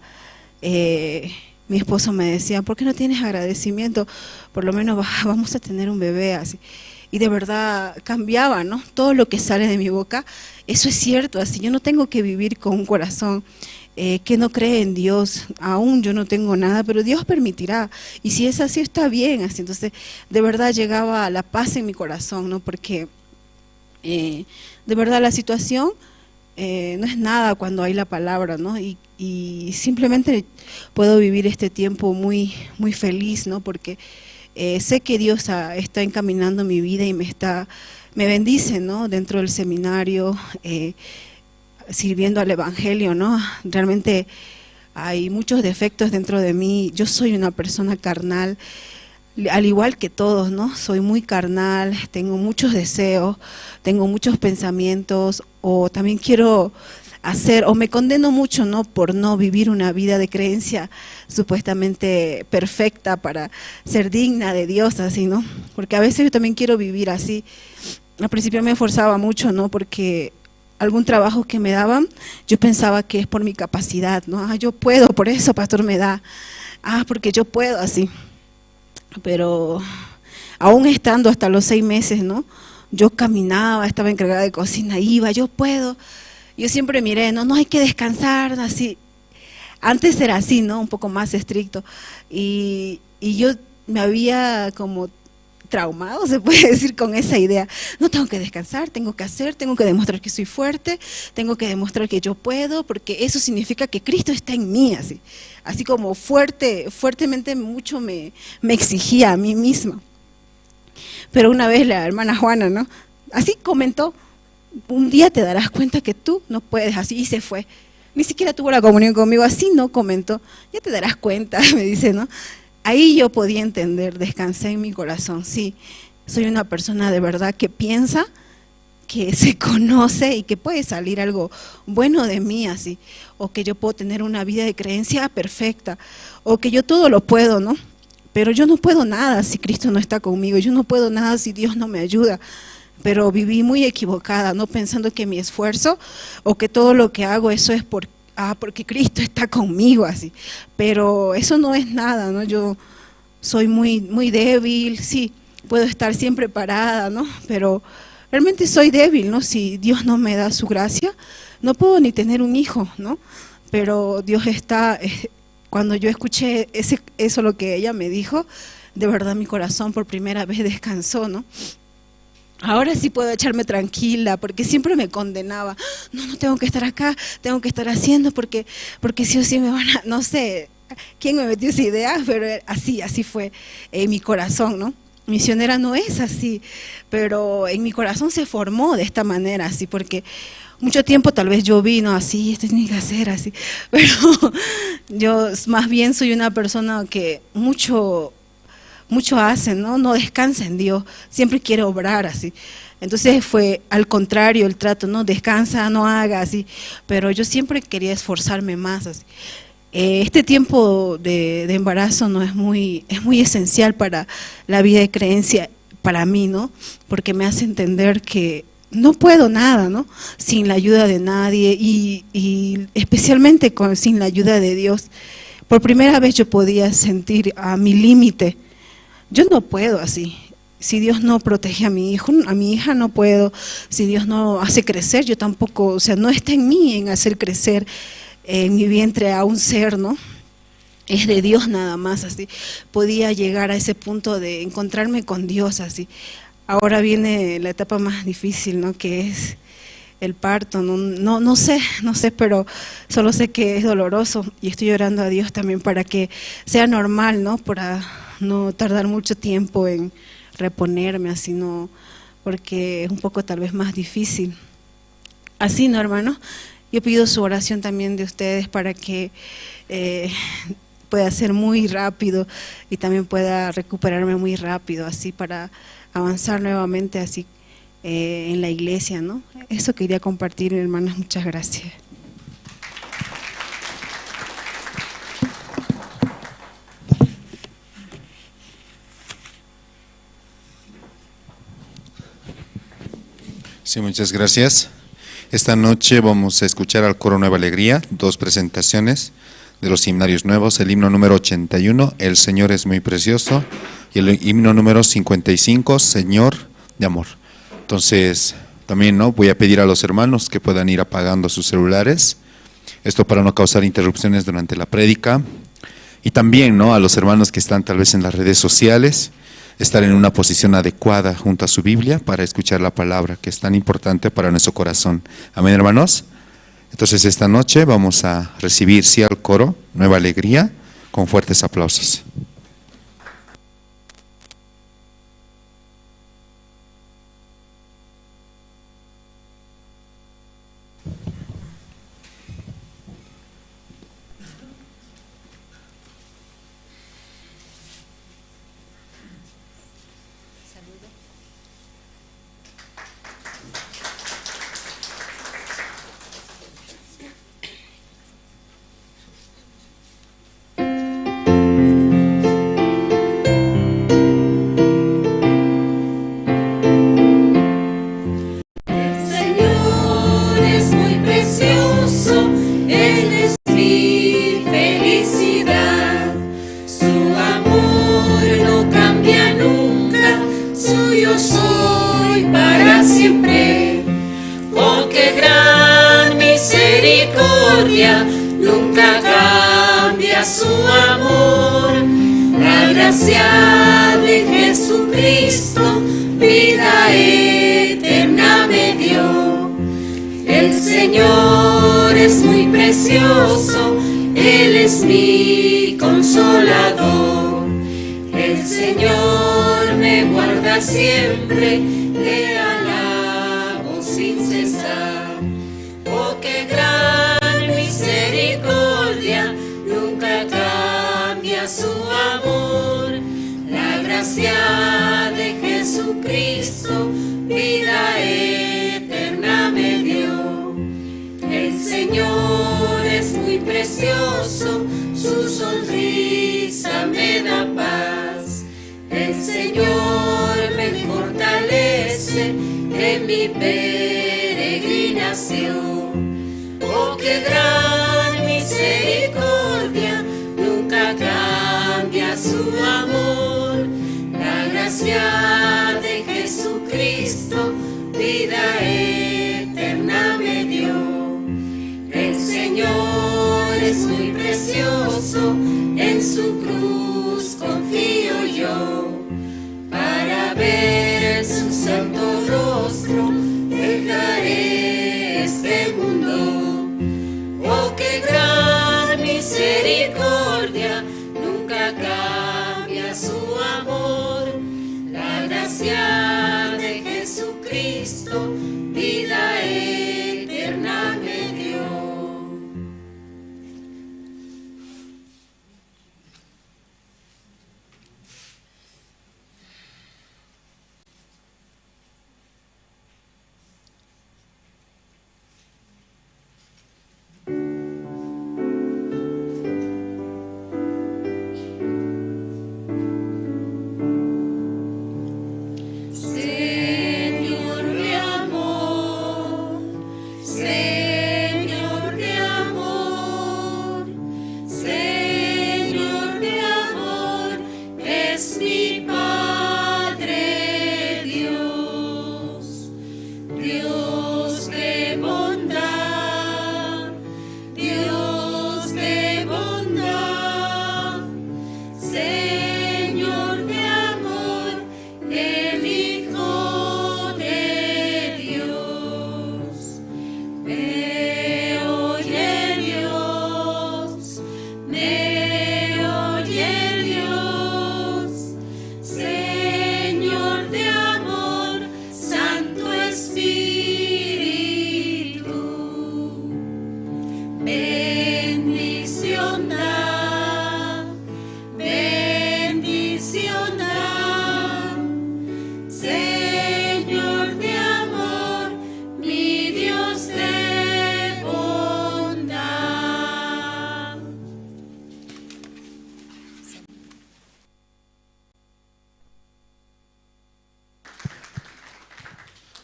eh, mi esposo me decía, "¿Por qué no tienes agradecimiento? Por lo menos va-, vamos a tener un bebé", así. Y de verdad cambiaba, ¿no? Todo lo que sale de mi boca, eso es cierto, así. Yo no tengo que vivir con un corazón, eh, que no cree en Dios. Aún yo no tengo nada, pero Dios permitirá. Y si es así, está bien, así. Entonces, de verdad llegaba la paz en mi corazón, ¿no? Porque, eh, de verdad la situación, eh, no es nada cuando hay la palabra, ¿no? Y, y simplemente puedo vivir este tiempo muy, muy feliz, ¿no? Porque, eh, sé que Dios, ah, está encaminando mi vida y me está, me bendice, ¿no? Dentro del seminario, eh, sirviendo al evangelio, ¿no? Realmente hay muchos defectos dentro de mí. Yo soy una persona carnal, al igual que todos, ¿no? Soy muy carnal, tengo muchos deseos, tengo muchos pensamientos, o también quiero hacer, o me condeno mucho, ¿no? Por no vivir una vida de creencia supuestamente perfecta para ser digna de Dios, así, ¿no? Porque a veces yo también quiero vivir así. Al principio me esforzaba mucho, ¿no? Porque algún trabajo que me daban, yo pensaba que es por mi capacidad, ¿no? "Ah, yo puedo, por eso, pastor, me da. Ah, porque yo puedo", así. Pero aún estando hasta los seis meses, ¿no? Yo caminaba, estaba encargada de cocina, iba, "Yo puedo". Yo siempre miré, "No, no, hay que descansar", así. Antes era así, ¿no? Un poco más estricto. Y, y yo me había como traumado, se puede decir, con esa idea. "No, tengo que descansar, tengo que hacer, tengo que demostrar que soy fuerte, tengo que demostrar que yo puedo, porque eso significa que Cristo está en mí", así. Así como fuerte, fuertemente mucho me, me exigía a mí misma. Pero una vez la hermana Juana, ¿no? Así comentó, "Un día te darás cuenta que tú no puedes", así, y se fue. Ni siquiera tuvo la comunión conmigo, así no comentó. "Ya te darás cuenta", me dice, ¿no? Ahí yo podía entender, descansé en mi corazón, sí. Soy una persona de verdad que piensa, que se conoce y que puede salir algo bueno de mí, así. O que yo puedo tener una vida de creencia perfecta. O que yo todo lo puedo, ¿no? Pero yo no puedo nada si Cristo no está conmigo. Yo no puedo nada si Dios no me ayuda. Pero viví muy equivocada, ¿no? Pensando que mi esfuerzo o que todo lo que hago, eso es por, ah, porque Cristo está conmigo, así. Pero eso no es nada, ¿no? Yo soy muy, muy débil, sí, puedo estar siempre parada, ¿no? Pero realmente soy débil, ¿no? Si Dios no me da su gracia, no puedo ni tener un hijo, ¿no? Pero Dios está, eh, cuando yo escuché ese, eso, lo que ella me dijo, de verdad mi corazón por primera vez descansó, ¿no? Ahora sí puedo echarme tranquila, porque siempre me condenaba: "No, no, tengo que estar acá, tengo que estar haciendo, porque, porque sí o sí me van a", no sé quién me metió esa idea, pero así, así fue, eh, mi corazón, ¿no? Misionera no es así, pero en mi corazón se formó de esta manera, así, porque mucho tiempo tal vez yo vi, ¿no? Así, esto tiene que hacer así, pero yo s-, más bien soy una persona que mucho, mucho hace, ¿no? No descansa en Dios, siempre quiere obrar así. Entonces fue al contrario el trato, ¿no? "Descansa, no haga así", pero yo siempre quería esforzarme más así. Eh, este tiempo de, de embarazo, ¿no? Es muy, es muy esencial para la vida de creencia, para mí, ¿no? Porque me hace entender que no puedo nada, ¿no? Sin la ayuda de nadie y, y especialmente con, sin la ayuda de Dios. Por primera vez yo podía sentir a mi límite. Yo no puedo así. Si Dios no protege a mi hijo, a mi hija, no puedo. Si Dios no hace crecer, yo tampoco, o sea, no está en mí en hacer crecer en mi vientre a un ser, ¿no? Es de Dios nada más, así. Podía llegar a ese punto de encontrarme con Dios, así. Ahora viene la etapa más difícil, ¿no? Que es el parto, no, no, no sé, no sé, pero solo sé que es doloroso y estoy orando a Dios también para que sea normal, ¿no? Para no tardar mucho tiempo en reponerme, así no, porque es un poco tal vez más difícil. Así, ¿no, hermano? Yo pido su oración también de ustedes para que eh, pueda ser muy rápido y también pueda recuperarme muy rápido, así para avanzar nuevamente, así eh, en la iglesia, ¿no? Eso quería compartir, hermanas. Muchas gracias. Sí, muchas gracias. Esta noche vamos a escuchar al coro Nueva Alegría, dos presentaciones de los himnarios nuevos, el himno número ochenta y uno, El Señor es muy precioso, y el himno número cincuenta y cinco, Señor de amor. Entonces, también, ¿no? Voy a pedir a los hermanos que puedan ir apagando sus celulares. Esto para no causar interrupciones durante la prédica. Y también, ¿no? A los hermanos que están tal vez en las redes sociales, estar en una posición adecuada junto a su Biblia para escuchar la palabra, que es tan importante para nuestro corazón. Amén, hermanos. Entonces, esta noche vamos a recibir, sí, al coro Nueva Alegría con fuertes aplausos.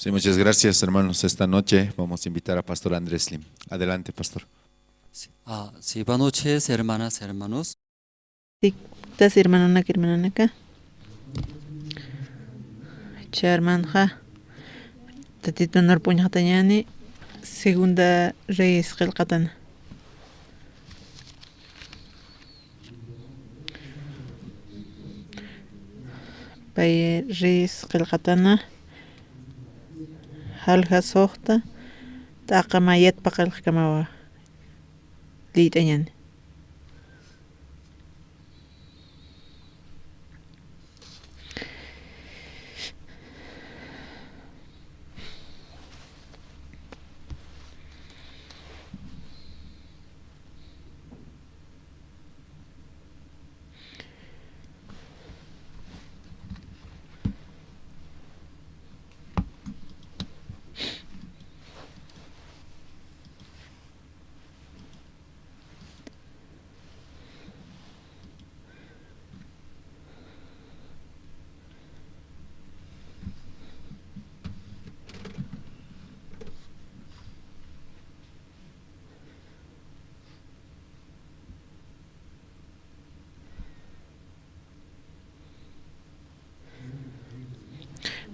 Sí, muchas gracias, hermanos. Esta noche vamos a invitar a Pastor Andrés Lim. Adelante, pastor. Sí, ah, sí, buenas noches, hermanas, hermanos. Siktas hermanonak, hermanonaka. Chay hermanxa, Tatitun urp'uñxatañäni, Segunda Reyes qillqatana. Pay Reyes qillqatana, jalja suxta, t'aqa mä yatpaqallqkamawa liyt'añäni.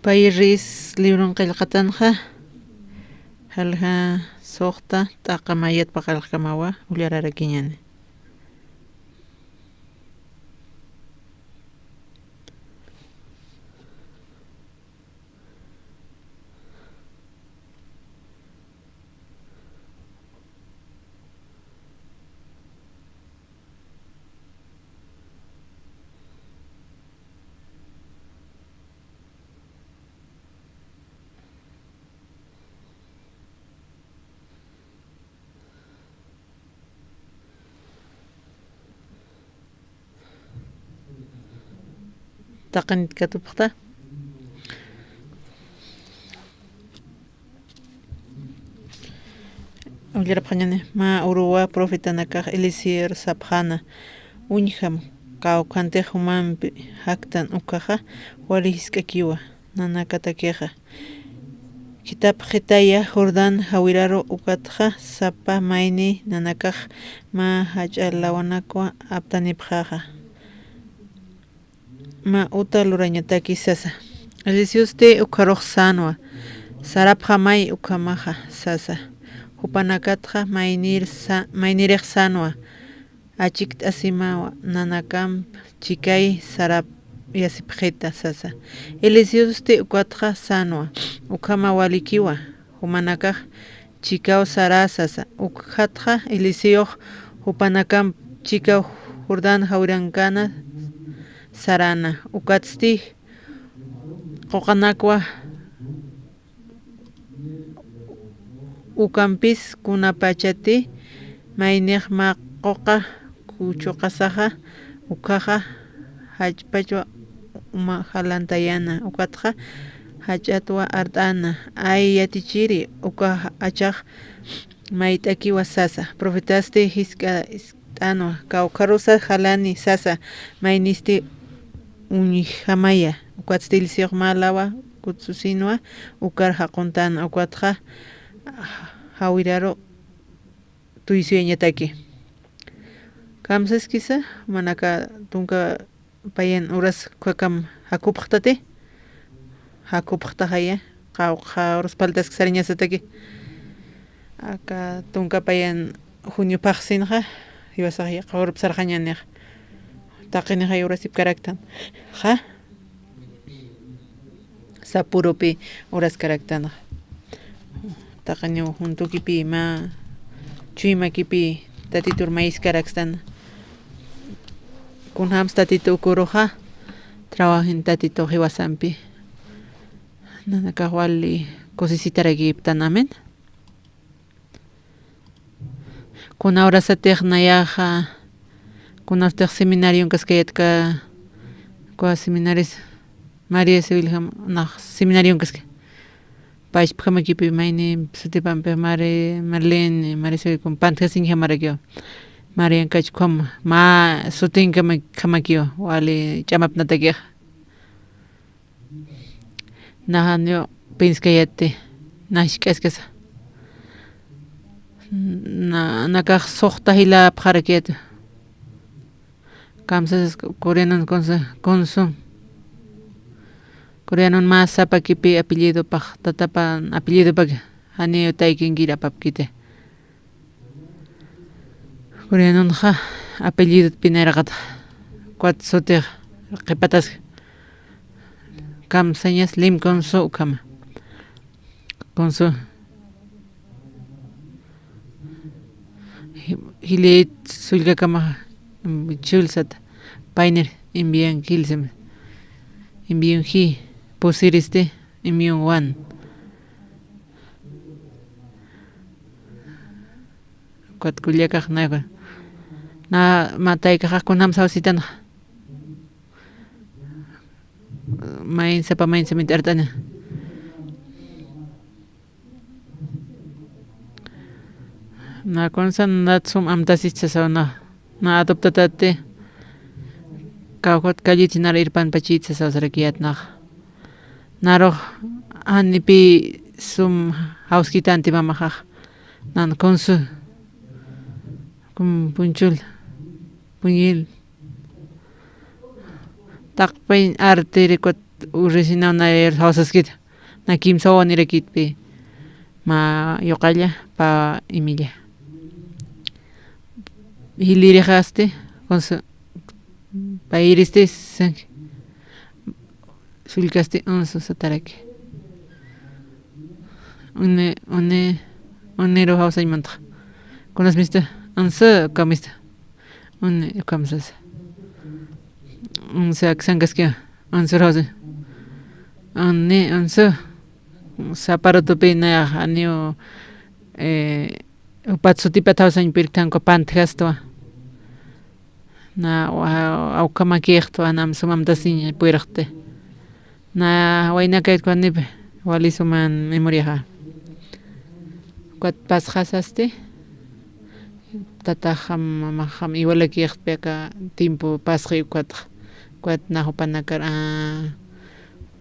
Pay Reyes libron qillqatanxa, jalja suxta, t'aqa mä yatpaqallqkamawa ullararakiñäni. Taqinit katupxta. Ullarapxañäni, mä uruwa profetanakax Eliseo sapxäna, uñjam, kawkhantix jumampi jaktan, ukaxa wali jisk'akiwa nanakatakixa. Khithapxitaya Jordán jawiraru, ukatxa sapa mayni nanakax mä jach'a lawanakwa aptanipxäxa. Mä uta lurañataki sasa. Eliseosti ukxarux sänwa, sarapxamay ukhamaxa sasa. Jupanakatxa maynir sa-, maynirix sänwa, achikt'asimawa, nanakamp chikay sarapyasipxita sasa. Eliseosti ukatxa sänwa, ukhama walikiwa, jumanakax chikaw sarä sasa. Ukxatxa Eliseox jupanakamp chikaw Jordán jawirankana saräna. Ukatsti quqanakwa ukampis kunapachati maynix mä quqa kuchuqasaxa, ukhaxa jach'pachwa uma jalantayäna, ukatxa jach'atwa art'äna, ay yatichiri, uka achax mayt'akiwa sasa. Profetasti jisk'a ist'änwa, kawkharusa jalani sasa, maynisti uñjamaya. Ukatsti Eliseox mä lawa kutsusinwa, ukar jaquntana, ukatxa jawiraru tuysuyañataki. Kamsaskisa, manaka tunka payan uras ukhakam jakupxtati, jakupxtaxaya, qawqha uras paltaski sarañasataki. Aka tunka payan junio phaxsinxa, jiwasax yaqha urupsarxañanix. Taqinixay urasipkaraktan. Ja? Sapurupi uraskaraktanxa. Taqiniw juntukipi mä chuymakipi Tatitur mayiskarakstan. Kunjams Tatitu ukuruxa, trabajin Tatitu jiwasampi. Nanakax wali kusisitarakiptan, amén. Kuna urasatix nayaxa, kuna urasatix seminarion kaskayatka, kuna seminaris, María Seviljam, nax seminarion kaska. Pachpjamakipi mayni sutipampi Mari, Marlene, María Sevilkum pantjasiñjamarakiwa. Marian kachkham, mä sutinkhamakiwa, wali ch'amapnatakixa. Naxaniw pinskayati, nask'askasa. Na, nakax suxta jilapxarakiyati. Kamsas coreanon kunsu, kunsu. Coreanon mä sapakipi apellidopax, tatapa apellidopaki, janiw taykinkir apapkiti. Coreanonxa apellidotpi nayraqata, ukat sutix qhipataski. Kamsañas Lim Kunsu ukhama. Kunsu. Ji-, jilït sullkakama, mm, chulsat. Paynir, imbiyan kilsim. Imbiyan ji, pusiristi, imbiyan wan. Ukat kullakax na, na mä taykaxax kunjam sawsitanxa. Mayn sapa mayn samit art'ana. Na kunsan nat sum amtasist sasaw na. Na adoptatati. Kawkhat kallit jinar irpanpachit sasaw sarakiyat nax. Narux janipi sum jawskitanti mamaxax. Nan kunsu. Kum punchul. Puñil. Taqpin artiri ukat urrisinaw nayar jawsaskita. Na kimsa wawanirakitpi. Mä yuqalla, pä imilla. Jilirixasti, kunsu, pä iristi, sanki. Sullkasti, unsu sataraki. Uni, uni, uniru jawsañmantax. Kunas mista, unsu, uka mista. Uni, uka misas. Unsu, aksankaski, unsu jawsa. Uni, unsu. Saparutupi nayax, aniw, eh, upat sutipat jawsañ pirkthanku pantjastwa. Na, wa-, awkhamakixtwa, nam sumamtasiñ puyrxti. Na, waynakaytku janipi, wali suman memoriaxa. Ukat pasxasasti, tataxam, mamaxam, iwalakixtpi aka tiempo pasxi ukatx. Ukat nax jupanakar, ah,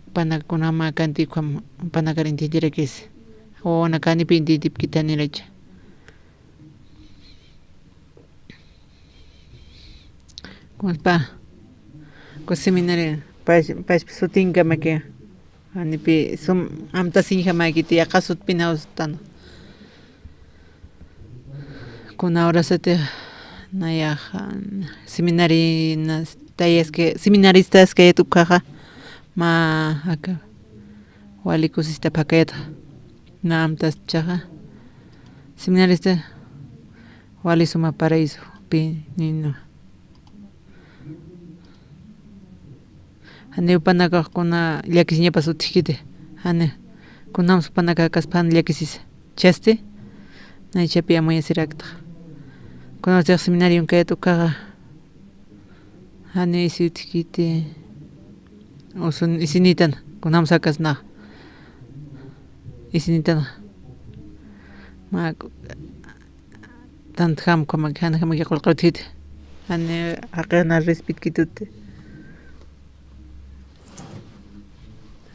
jupanakar kunjama kanti ukham, jupanakar intijirakis. Wawanaka janipi intijitipkitaniracha. Kunaspa, ku seminario, pas-, paspa sutinkamaki, janipi sum amtasiñjamakiti, yaqha sutpin jawstan. Kuna urasati nayax, seminarinas, tayaski, seminaristas kayat ukaxa, mä aka, wali kusista phakayata, na amtaschaxa, seminarista, wali suma paraíso, pi, nino. Jani jupanakax kuna llakisiñapas utjkiti. Jani, kunjams jupanakax kaspan llakisisa. Chasti, naychapi amuyasirakta. Kuna utjix seminarion kayat ukaxa. Jani isi utjkiti. Usun isinitan, kunjams akasnax. Isinitan. Ma, Tantjam kamaki, janjamaki qullqi utjiti. Jani jaqina respetkituti.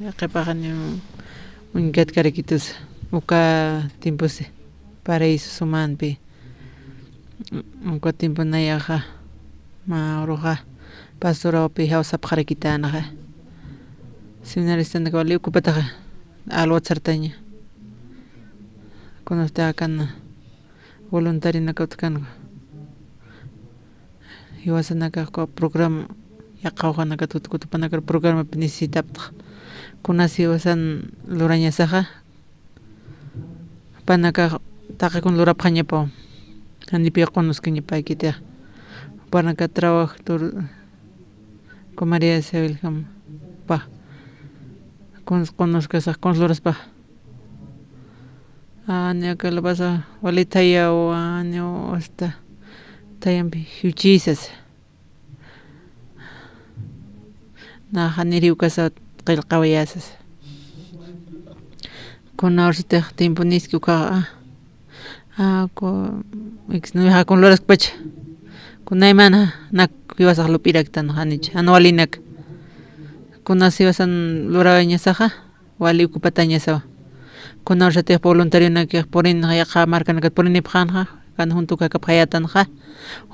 Jaqipax jani uñkatkarakitusa. Uka tiemposi. Paraíso sumanpi. Uka tiempo nayaxa. Mä uruxa. Pastorawpi jawsapxarakitanaxa. Seminaristanaka wali ocupataxa. Alwatsartaña. Kunasta akana. Voluntarionaka utjkanwa. Jiwasanakax programa, yaqha jawsanakax tutkutupanakarux programapi necesitapxta. Kunas jiwasan lurañasaxa, jupanakax taqi kun lurapxañapaw. Janipi qunuskañapäkiti. Jupanakax trabajador, ku María Isabel jam, pa. Kuns qunuskasax, kuns luraspa. Ani aka lupasa wali thayaw, ani asta thayampi jiwchisas. Naxa niriw kasa qillqawayasas. Kuna ursitix tiempo niski ukaxa. A, ku, iksnuyaxa kun luraskpacha. Kunaymana, nak jiwasax lup'iraktan, janicha, jan walinak. Kunas jiwasan lurawañasaxa. wali ocupatañasawa. Kuna ursatix voluntarionakix purinxa, yaqha markanakat purinipxänxa, kan junto kakapxayätanxa,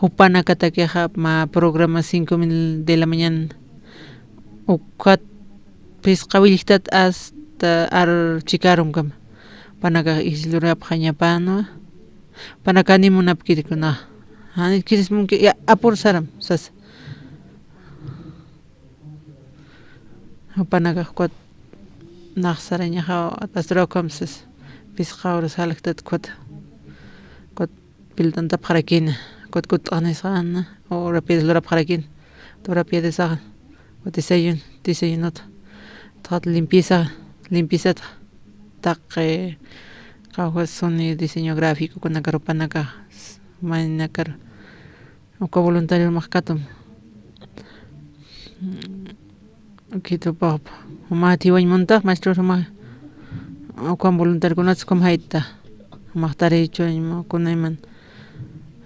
jupanakatakixa mä programa cinco mil de la mañana, ukat phisqa willjtat hasta ar chikarunkama. Jupanakax iglesias lurapxañapänwa. Jupanakax ni munapkiti kuna. Janiskis munki, ya, apur saram, sasa. Jupanakax ukat nax sarañaxa, hasta ukham sasa. Phisqa horas jaljtat ukat. Ukat piltantapxarakïna, ukat kut'anisxäna, urapiedis lurapxarakïna, urapiedisaxa, ukat desayuno, desayunota, taqi limpieza, limpiezata, taqi, qawqha suni diseño gráfico kunakar jupanakax, s-, maynakarux, uka voluntario max katum. Khithupax, juma thiwañ muntax, maestro, juma, ukham voluntariokunats ukham jayta, jumax tarichuñ, ma, kuna iman,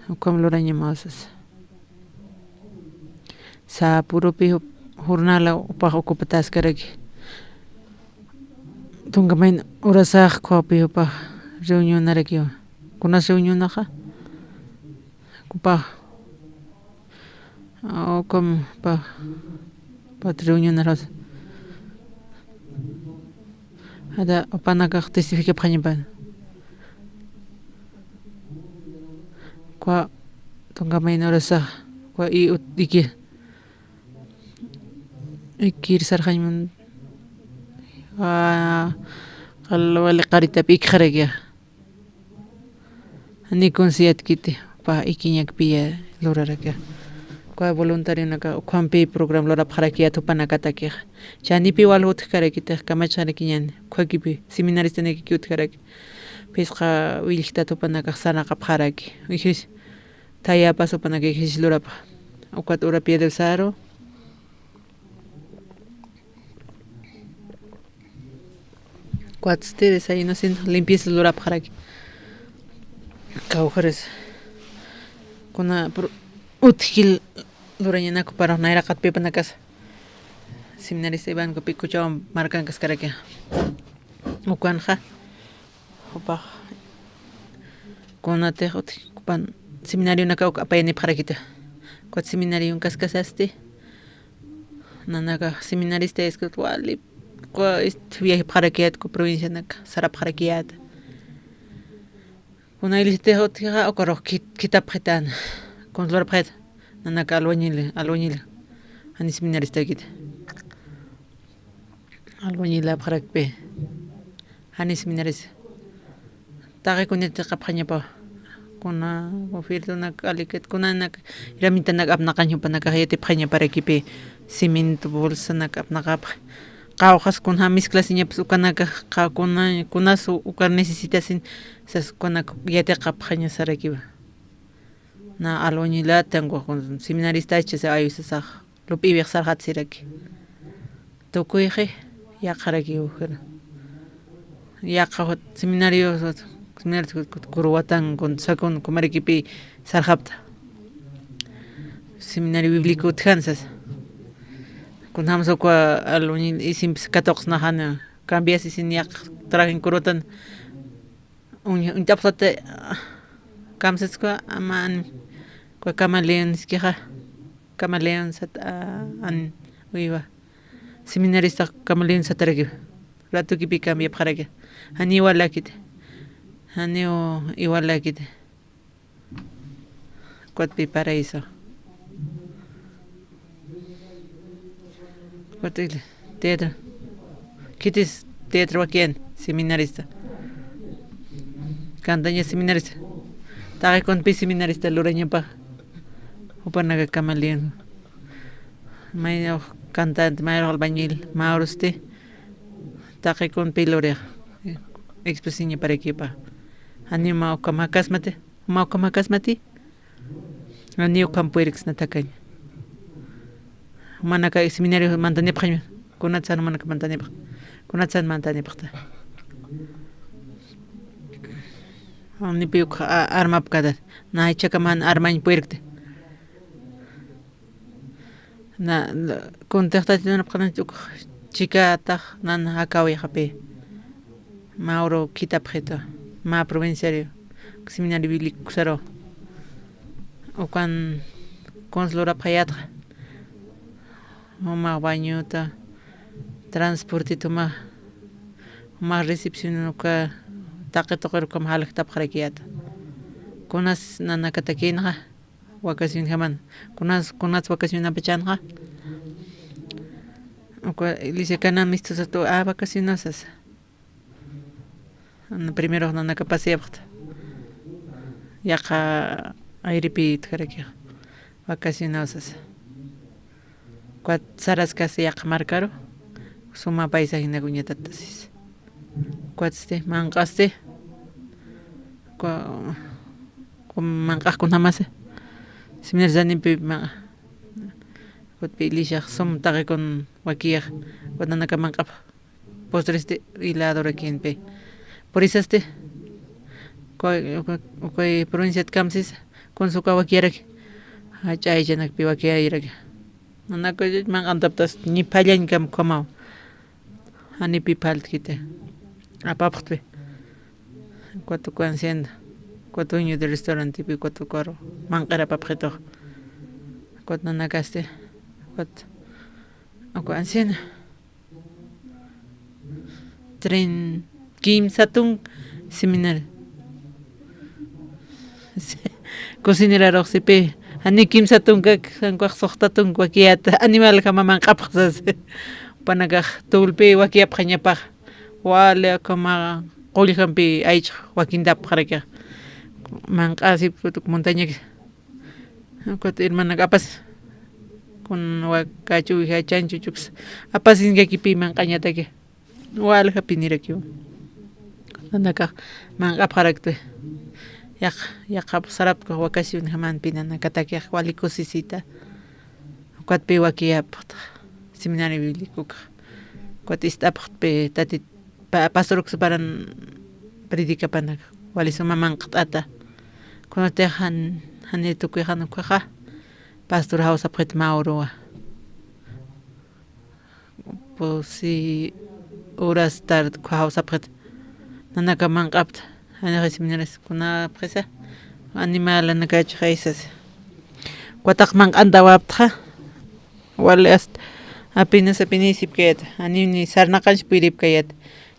ukham lurañamaw sasa. Sapürupi jup-, jornala jupax ocupataskaraki. Tunka mayna urasax ukhawpi jupax reunionarakiwa. Kunas reunionaxa? Jupax, ukham, jupax, jupat reunionarusa. Jata jupanakax testificapxañapan. Ukwa tunka mayna urasax, ukwa i ut-, iki, ikir sarxañ mun, a, qal wali qaritapi ikxarakixa. Ni kunsiyatkiti, jupa ikiñakpiya lurarakixa. Ukwa voluntarionakax ukhampi programa lurapxarakiyät jupanakatakixa. Chanipi wal utjkarakitix kamachxarakiñäni, ukhakipi seminaristanakiki utjaraki. Phisqa willjtat jupanakax sarnaqapxaraki. Ijis, thayapas jupanakax ijis lurapxa. Ukat urapiedrisaru. Cuatsti desayuno sin limpieza lurapxaraki. Kawkharis. Kuna pro-, utjkil lurañanak juparux nayraqatpipanakas. Seminarista Iván Kupi Kuchawan markankaskarakix. Ukanxa. Jupax. Kunatix utjki jupan seminarionaka uk apayanipxarakita. Ukat seminarion kaskasasti. Nanaka seminarista iskut wali, uka, este, viajipxarakiyät, uka provincianak sarapxarakiyät. Kuna iglesiatix utjixa, ukarux khit-, khitapxitan. Kunsa lurapxit, nanaka albañil, albañil. Jani seminaristakit. Albañilapxarakpi. Jani seminarista. Taqi kuna yatiqapxañapaw. Kuna ofertanak alikat, kunanak herramientanak apnaqañ jupanakax yatipxañaparakipï, cemento bolsanak apnaqapxi. Qawqhas kunjam mezclasiñapas ukanakax, qa-, kuna, kunas u-, ukar necesitasin, sas ukanak yatiqapxañasarakiwa. Na albañilatan, seminaristacha, sa ayusasax. Lup'iwix sarxatsiraki. Tukuyxi, yaqharaki ujira. Yaqha seminario, seminario kuruwatan, kun sakun, kumarakipï sarxapta. Seminario bíblico utjan sasa. Kunjamsa uka albañil isimpis katuqsnaxani, cambias isin yaq trajen kuruwatan. Uñ-, uñt'apxtati, kamsatskwa, aman, uka camaleón iskixa, camaleón sat, a, an, uywa. Seminarista camaleón satarakiwa. Ratukipi cambiapxaraki. Janiw iwalakiti. Janiw iwalakiti. Cuatpi paraíso. Cuatpi teatro. Khitis teatro wakiyan, seminarista. Cantaña seminarista. Taqi kunpi seminarista lurañapax. Jupanaka camaleón. Mayrux cantante, mayrux albañil, mä urusti. Taqi kunpi lurix. Expresiñaparakipa. Janiw mä ukham jakasmati. Mä ukham jakasmati. Janiw ukham puyrksna takaña. Jumanaka seminario mantanipxaña. Kunatsan jumanaka mantanipx. Kunatsan mantanipxta. Janipi ukxa a-, armapkata. Na jichhakaman armañ puyrkti. Na, na, kuntixtati nanapxanati ukx Chikatax nan jakawixapi. Mä uru khitapxitu. Mä provinciario. Seminario bíblico saru. Ukan kuns lurapxayatxa. Jumax bañuta, transportita, jumax, jumax recepción uka taqi tuqir ukham jalktapxarakiyäta. Kunas nanakatakïnxa, vacacionjaman. Kunas, kunats vacacionapachanxa. Uka iglesia Canaán mistusatu, a, vacacionasas. Primerox nanaka paseyapxta. Yaqha ayripi utjarakix. Vacacionaw sasa. Ukat saraskasti yaqha markaru. Suma paisajenak uñatatasi. Ukatsti, manq'asti. Uka, uka manq'ax kunjamasi. Seminario Sanimpi manq'a. Ukatpi iglesiax sum taqikun wakiyax. Ukat nanaka manq'apx. Postres de hiladorakinpi. Purisasti, uka, uka, uka provinciat kamsisa, kuns uka wakiyaraki. Jach'a aychanakpi wakiyaraki. Nanaka manq'antaptas, ni phallañkam ukhamaw. Janipi phaltkiti. Apapxtpi. Ukat uka anciana. Ukat dueño de restaurantepi, ukat ukaru manq'ir apapxitux. Ukat nanakasti. Ukat uka anciana. Trin, kimsa tunk, seminario. Cocineraruxsipi, jani kimsa tunkak, sankuax suxta tunk wakiyäta, animaljama manq'apxsasi. Jupanakax tulpi wakiyapxañapax. Wali ukhama qullqampi aychx wakintapxarakixa. Manq'asip montañaki. Ukat hermanak apas, kun wakachu, wija chanchu chuksa, apasinkakipi manq'añataki. Waljapinirakiw. Nanakax manq'apxaraktwi. Yaq, yaqhap saraptkax vacacionjamanpi nanakatakixa wali kusisita. Ukatpi wakiyapxta. Seminario bíblicokax. Ukat ist'apxtpi tatit pa-, pastor uksuparan predicapanak, wali suma manq't'ata. Kunatix jan, jani tukuy jan ukhaxa, pastor jawsapxit mä uruwa. Pusi horas tarde ukha jawsapxit. Nanaka manq'apta. Janixa seminaris kunapxisa. Animalanakachaxaysas. Ukatax manq'antawaptxa. Wali hasta apenas, apenas sipkayat. Anini sarnaqanch puripkayat.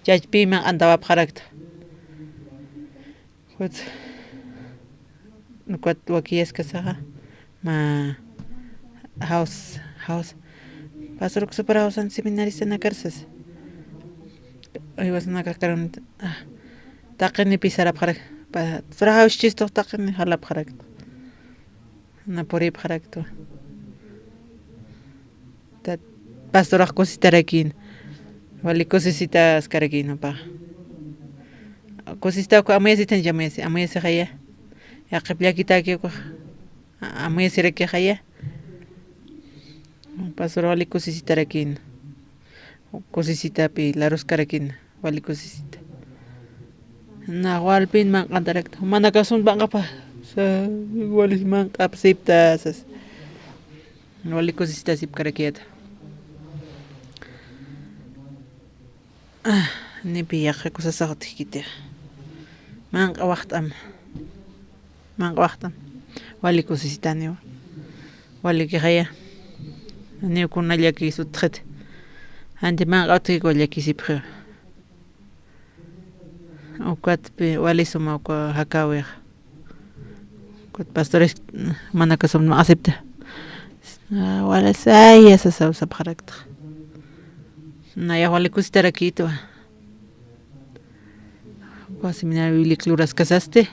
Chachpi manq'antawapxarakta. Ukat, ukat wakiyaskasaxa. Mä jaws, jaws. Pastor uksupar jawsan seminarista nakarsas. Aywasanakax karun, ah, taqinipi sarapxarak. Pa, sura jawschistux taqini jalapxarak. Na puripxaraktu. Tat, pastorax kusisitarakïn. Wali kusisitaskarakïn, upax. Kusisita uka amuyasitancha amuyasi, amuyasixaya. Yaqhip llakitaki ukax, a-, amuyasirakixaya. Pastor wali kusisitarakïn. Kusisitapi laruskarakïn. Wali kusisita. Na walpin manq'antarakta. Manakasun manq'apa. Sa, walis manq'apsipta sas. Wali kusisitasipkarakiyata. Ah, nipi yaqha kusasax utjkiti. Manq'a waxt'am. Manq'a waxt'am. Wali kusisitaniwa. Walikixaya. Niw kuna llakis utjxit. Janti manq'a utjkiwa llakisipxiwa. Ukatpi wali suma uka jakäwix. Ukat pastores manakasum acepta. Ah, wali saya sasaw sapxarakta. Nayax wali kusitarakïtwa. Uka seminario bíblico luraskasasti.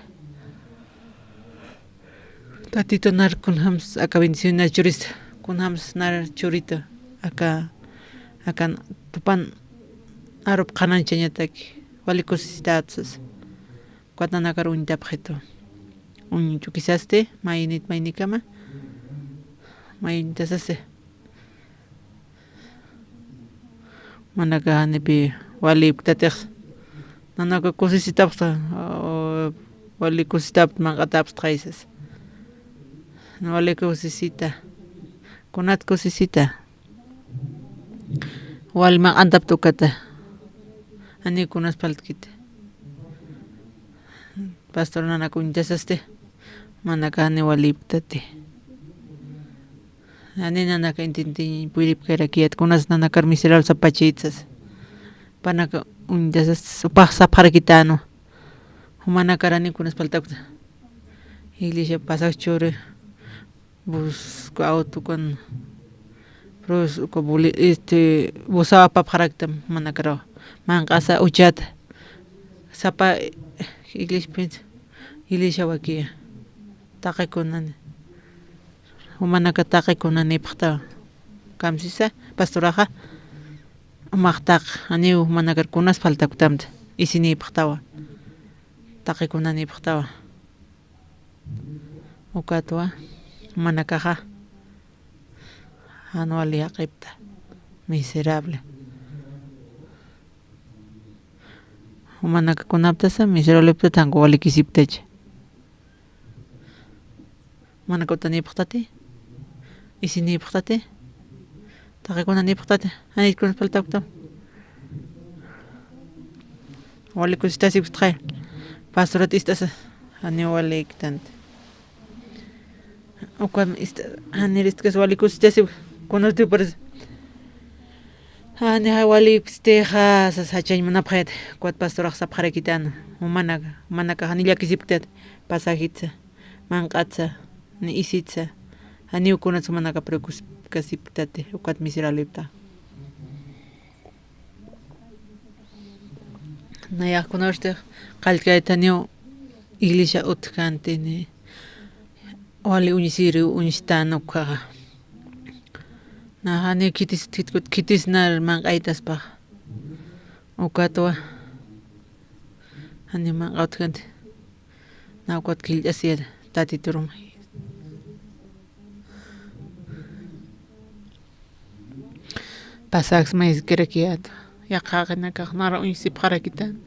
Tatitu nar kunjams aka bendición nar churista, kunjams nar churita, aka, aka tupan arup qhananchañataki, wali kusisitätsas. Ukat nanakar uñtapxitu. Uñ chukisasti, mayinit maynikama. Mayintasasti. Manaka janipi wali uktatix. Nanaka kusisitapxta, o, wali kusisitapxta, manq'atapxta jaysas. Wali kusisita. Kunat kusisita. Wal mä q'antapta ukata. Janiw kunas phaltkiti. Pastor nanak uñtasasti. Jumanaka janiw walïpktati. Janiw nanaka intintiñ puyripkarakiyät kunas nanakar miserable sapachït sas. Jupanaka uñtasasti, jupax sapxarakitänwa. Jumanakar janiw kunas phaltakta. Iglesia pasax churi. Bus, uka auto ukan, pero uka boli-, este, busaw apapxaraktam jumanakaraw. Manq'asa uchata. Sapa iglesia phinsa, iglesia wakiya. Taqi kunani. Jumanaka taqi kunanïpxtawa. Kamsisa, pastoraxa. Jumax taq, janiw jumanakar kunas faltaktamta. Isinïpxtawa. Taqi kunanïpxtawa. Ukatwa, jumanakaxa jan wali yaqhipta, miserable. Jumanaka kunaptasa, miserablepta, jan walïkisipktachi. Jumanaka utanïpxtati, isinïpxtati, taqi kunanïpxtati, janiw kunas faltaktam. Wali kusistasiw istxay. Pastorat ist'asa. Janiw walïktanti. Ukan ist-, janir ist'kas wali kusistasiw. Kunasti parece. Jani ja wali kusistixa, sas jachañ munapxayät. Ukat pastorax sapxarakitän. Jumanaka, jumanaka jani llakisipktat. Pasajitsa. Manq'atsa, ni isitsa, janiw kunats jumanaka preocupaskasipktati, ukat miserablepta. Nayax kunasti qalltkayät janiw iglesia utjkänti ni wali uñsiriw uñstän ukhaxa. Na janiw khitis, khitkut khitisnar manq'aytaspax. Ukatwa janiw manq'a utjkänti. Na ukat killt'asiyät Tatiturum. Pasaks mayskirakiyät. Yaqha jaqinakax nara uñsipxarakitän.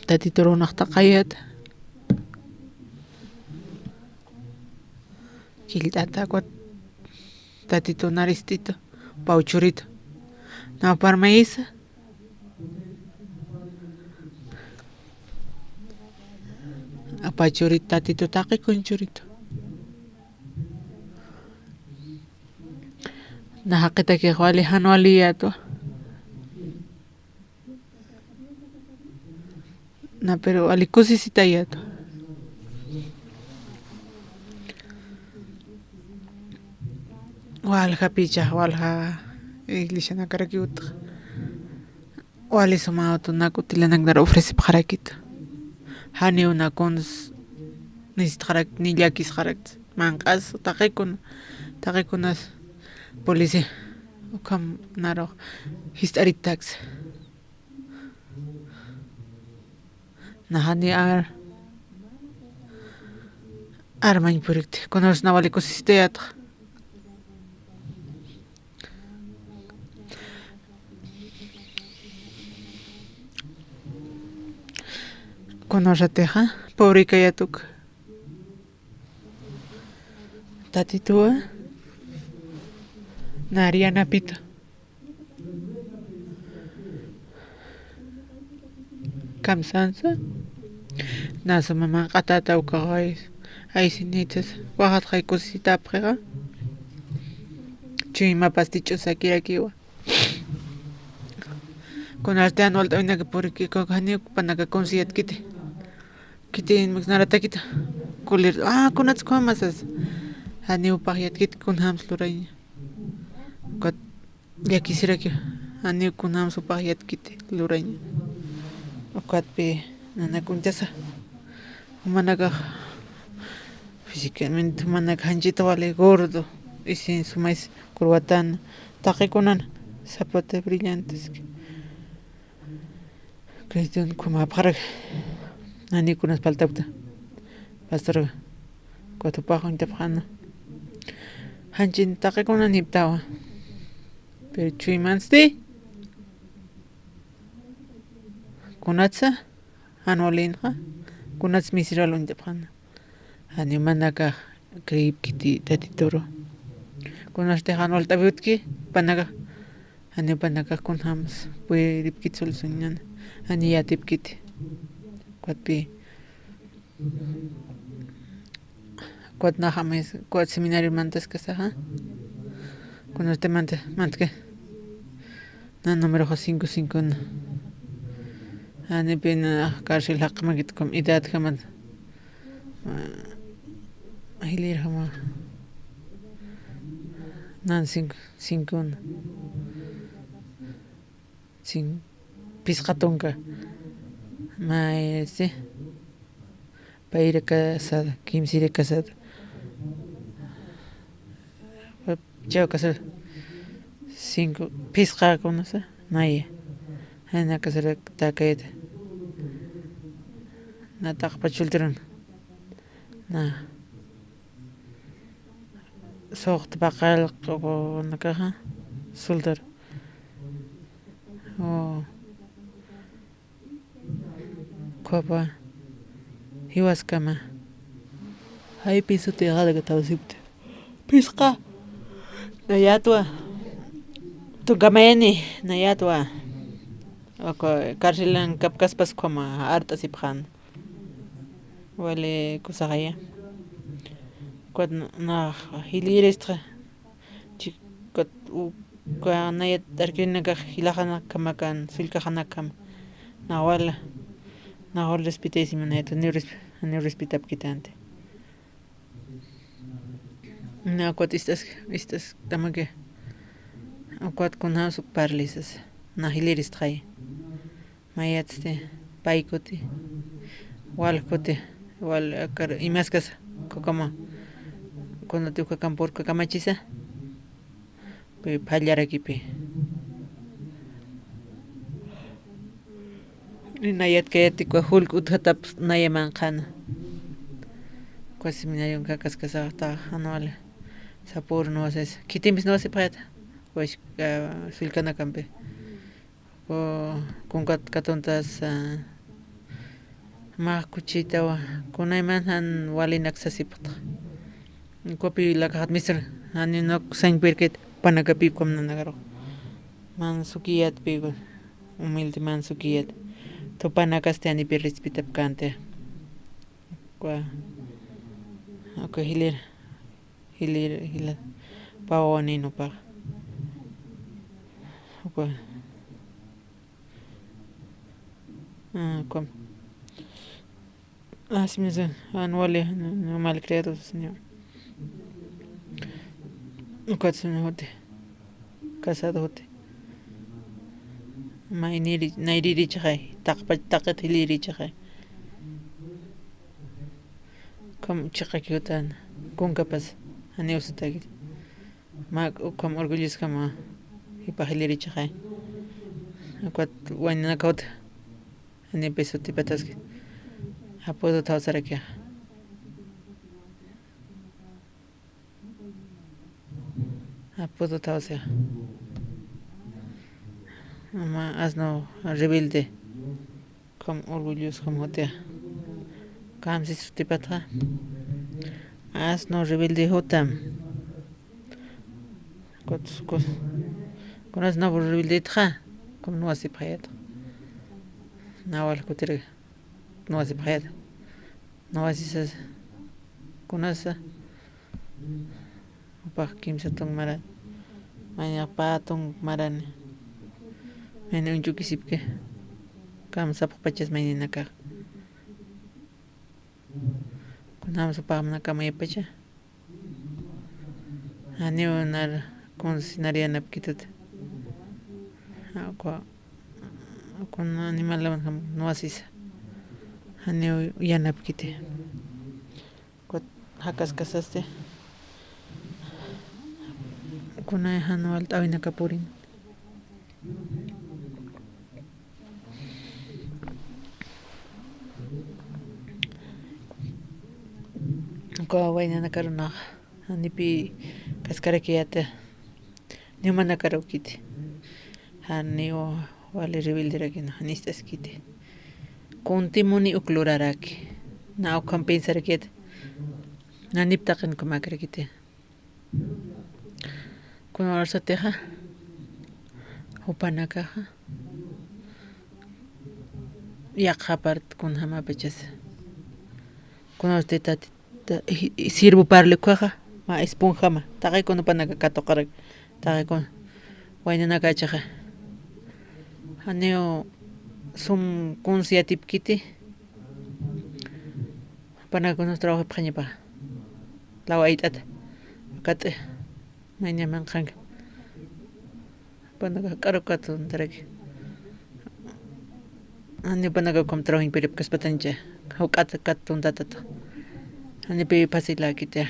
Tatitur uñt't'ayät. Killt'ata ukat Tatitu naristitu, pawchuritu. Nawpar mayisa. Apachuritu, Tatitu taqi kunchuritu. Na jaqitakixa wali jan walïyätwa. Na, pero wali kusisitayät. Walja pichax, walja iglesianakarakiw utjxa. Wali suma utu naku utilanaknar ofrecipxarakit. Janiw nakuns nisitxarakit, ni llakisxarakit. Manq'as taqikuna, taqikunas policía ukham narux jist'aritaksa. Naxani ar-, armañ purikti. Kunars na wali kusistayätxa. Kunarsatixa, pobrikayät uk. Tatituwa, nari yanapitu. Kamsansa, nasa maman q'atata ukaxay, aysinitsas, waxatxay kusisitapxixa. Chuymapasti ch'usakirakiwa. Kunasti jan walt'awinaka purki, ukax janiw jupanaka kunsiyätkiti. Khitin miksnaratakita. Kulir, ah, kunats ukhamasas. Janiw jupax yätkiti, kunjams luraña. Ukat llakisiraki, janiw kunjams jupax yätkiti luraña. Ukatpi nanak uñtasa. Jumanakax físicamente jumanakax janchita wali gordo, isin sumays kurwatan, taqikunan, zapatos brillantes. Cristian ukhamaparak, janiw kunas paltapkta. Pastor, ukat jupax uñtapxäna. Janchin taqikunan jiptawa. Pero chuymansti. Kunatsa, jan walïnxa, kunats miserable uñtapxäna. Janiw jumanakax Creepkiti tatituru. Kunasti jan walt'api utki, panaka. Jani panaka kunjams puripkit solucionan. Jani yatipkiti. Kuatpi. Kuat najamis, kuat seminario mantas kasaja. Kunasti manta, mantka. Na número ja cinco cinco na. Jani pina cárcel jaqmakit kum edad jaman. Hilir jama. Nan cinco, cinco na. Sin, phisqa tunka. Maysi. Payra casada, kimsira casada. Chawkasar cinco, phisqakunasa, naya. Jana casar takayta. Na taqpa chultiran. Na. Suqta paqallq'unakaxa, soldar. O. Ukhapa jiwaskama. Jaypï sutïxaraki tawsipti. Phisqa. Nayatwa. Tunka mayni, nayatwa. Uka cárcelan kapkaspas ukhama art'asipxän. Wali kusaxaya. Ukat na, na jilïristxa. Chikat uka nayat arkirinakax jilaxanakjamakan, sullkaxanakjama. Nax wal, nax wal respetaysima nayat, niw resp-, niw respetapkitänti. Na ukat ist'as, ist'astamaki. Ukat kunjams parlisas. Na jilïristxay. Mayatsti, paykuti, walkuti, wal akar imaskas, ukakama, kunati ukakam purkakamachisa, pi phallarakipi. Nayat kayati, kua julk utjatap nayaman qhana. Kua seminarion kakaskasaxta, jan wali, sapur nuwasis, khitimpis nuwasipxayata, kua, ah, sullkanakampi. Ku-, kunkat katuntas, ah, mä kuchitawa, kunayman jan walinak sasipxta. Kupi lakaxat misir, jani nuk sañpirkit panakapi ukham nanakarux. Man sukiyat pi, humilde man sukiyat. Tupanakasti janipi respetapkänti. Kua, uka jilïr. Jilïr, jila, pä wawanin jupax. Jupa. Ah, ukham. Ah, sí, me sé. Ah, no vale, no, no malcriado, señor. Ukat, señor, jote. Casado jote. Mayniri, nayririchixay, taqpa, taqit jilïrichixay. Ukham chiqaki jutana, kunkapas, janiw sutakit. Mä ukham orgulloskama, jipax jilïrichixay. Ukat waynanakawta, janipis sutipataski. Apodo thawsarakixa. Apodo thawsixa. Mä asno rebelde. Ukham orgulloso, ukham jutixa. Kamsis sutipatxa. Asno rebelde jutam. Kuts-, kus-, kunas asno rebelde itxa. Ukham nuwasipxayat. Nawal kutir nuwasipxayat. Nuwasisas. Kunasa. Jupax kimsa tunk maran. Mayni pä tunk marani. Mayni uñchukisipki. Kamsapxpachas mayninakax. Kunjams jupax mana kamayapacha. Janiw nar, kunsi nar yanapkitut. Uka, kun animal nuwasisa. Janiw yanapkiti. Kut jakaskasasti. Kunay jan walt'äwinaka purin. Uka waynanakarunax janipi kaskarakiyäta. Niw manakarakiti. Janiw wali rebelderakina, jan ist'askiti. Kunti muni uk luraraki. Na ukham pensarakit. Nanip taqin kumakrakiti. Kuna ursatixa, jupanakaxa, yaqha part kunjamapachasa. Kuna ursti tati, ta, i, i, sirvo parle ukhaxa, mä esponjama. Taqi kuna jupanaka katuqarak, taqi kuna. Waynanakachaxa. Janiw sum kunsi yatipkiti. Jupanaka kunas trabajapxañapa. Law ayt'ata. Kat'i. Mayña manqhanka. Jupanaka jak'aru katuntaraki. Jani jupanaka ukham trabajañ piripkaspatañcha. Juk'ata katuntatata. Janipi facilakiti.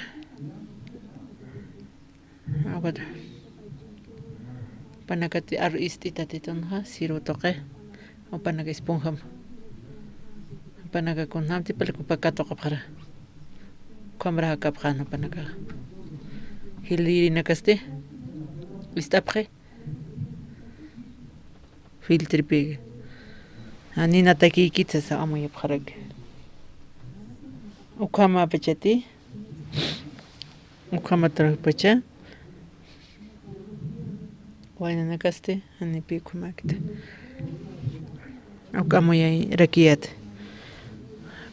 Ukat jupanakati arru ist'i tatitunxa, sirvo tuqi, jupanaka esponjam. Jupanaka kunjamtipal jupa katuqapxara. Ukhamra jakapxän jupanakaxa. Jilïrinakasti ist'apxi. Filtripi. Jani natakiykit sasa amuyapxaraki. Ukhamapachati. Ukhamatarpacha. Waynanakasti, janipi ukhamakta. Uk amuyayrakiyät.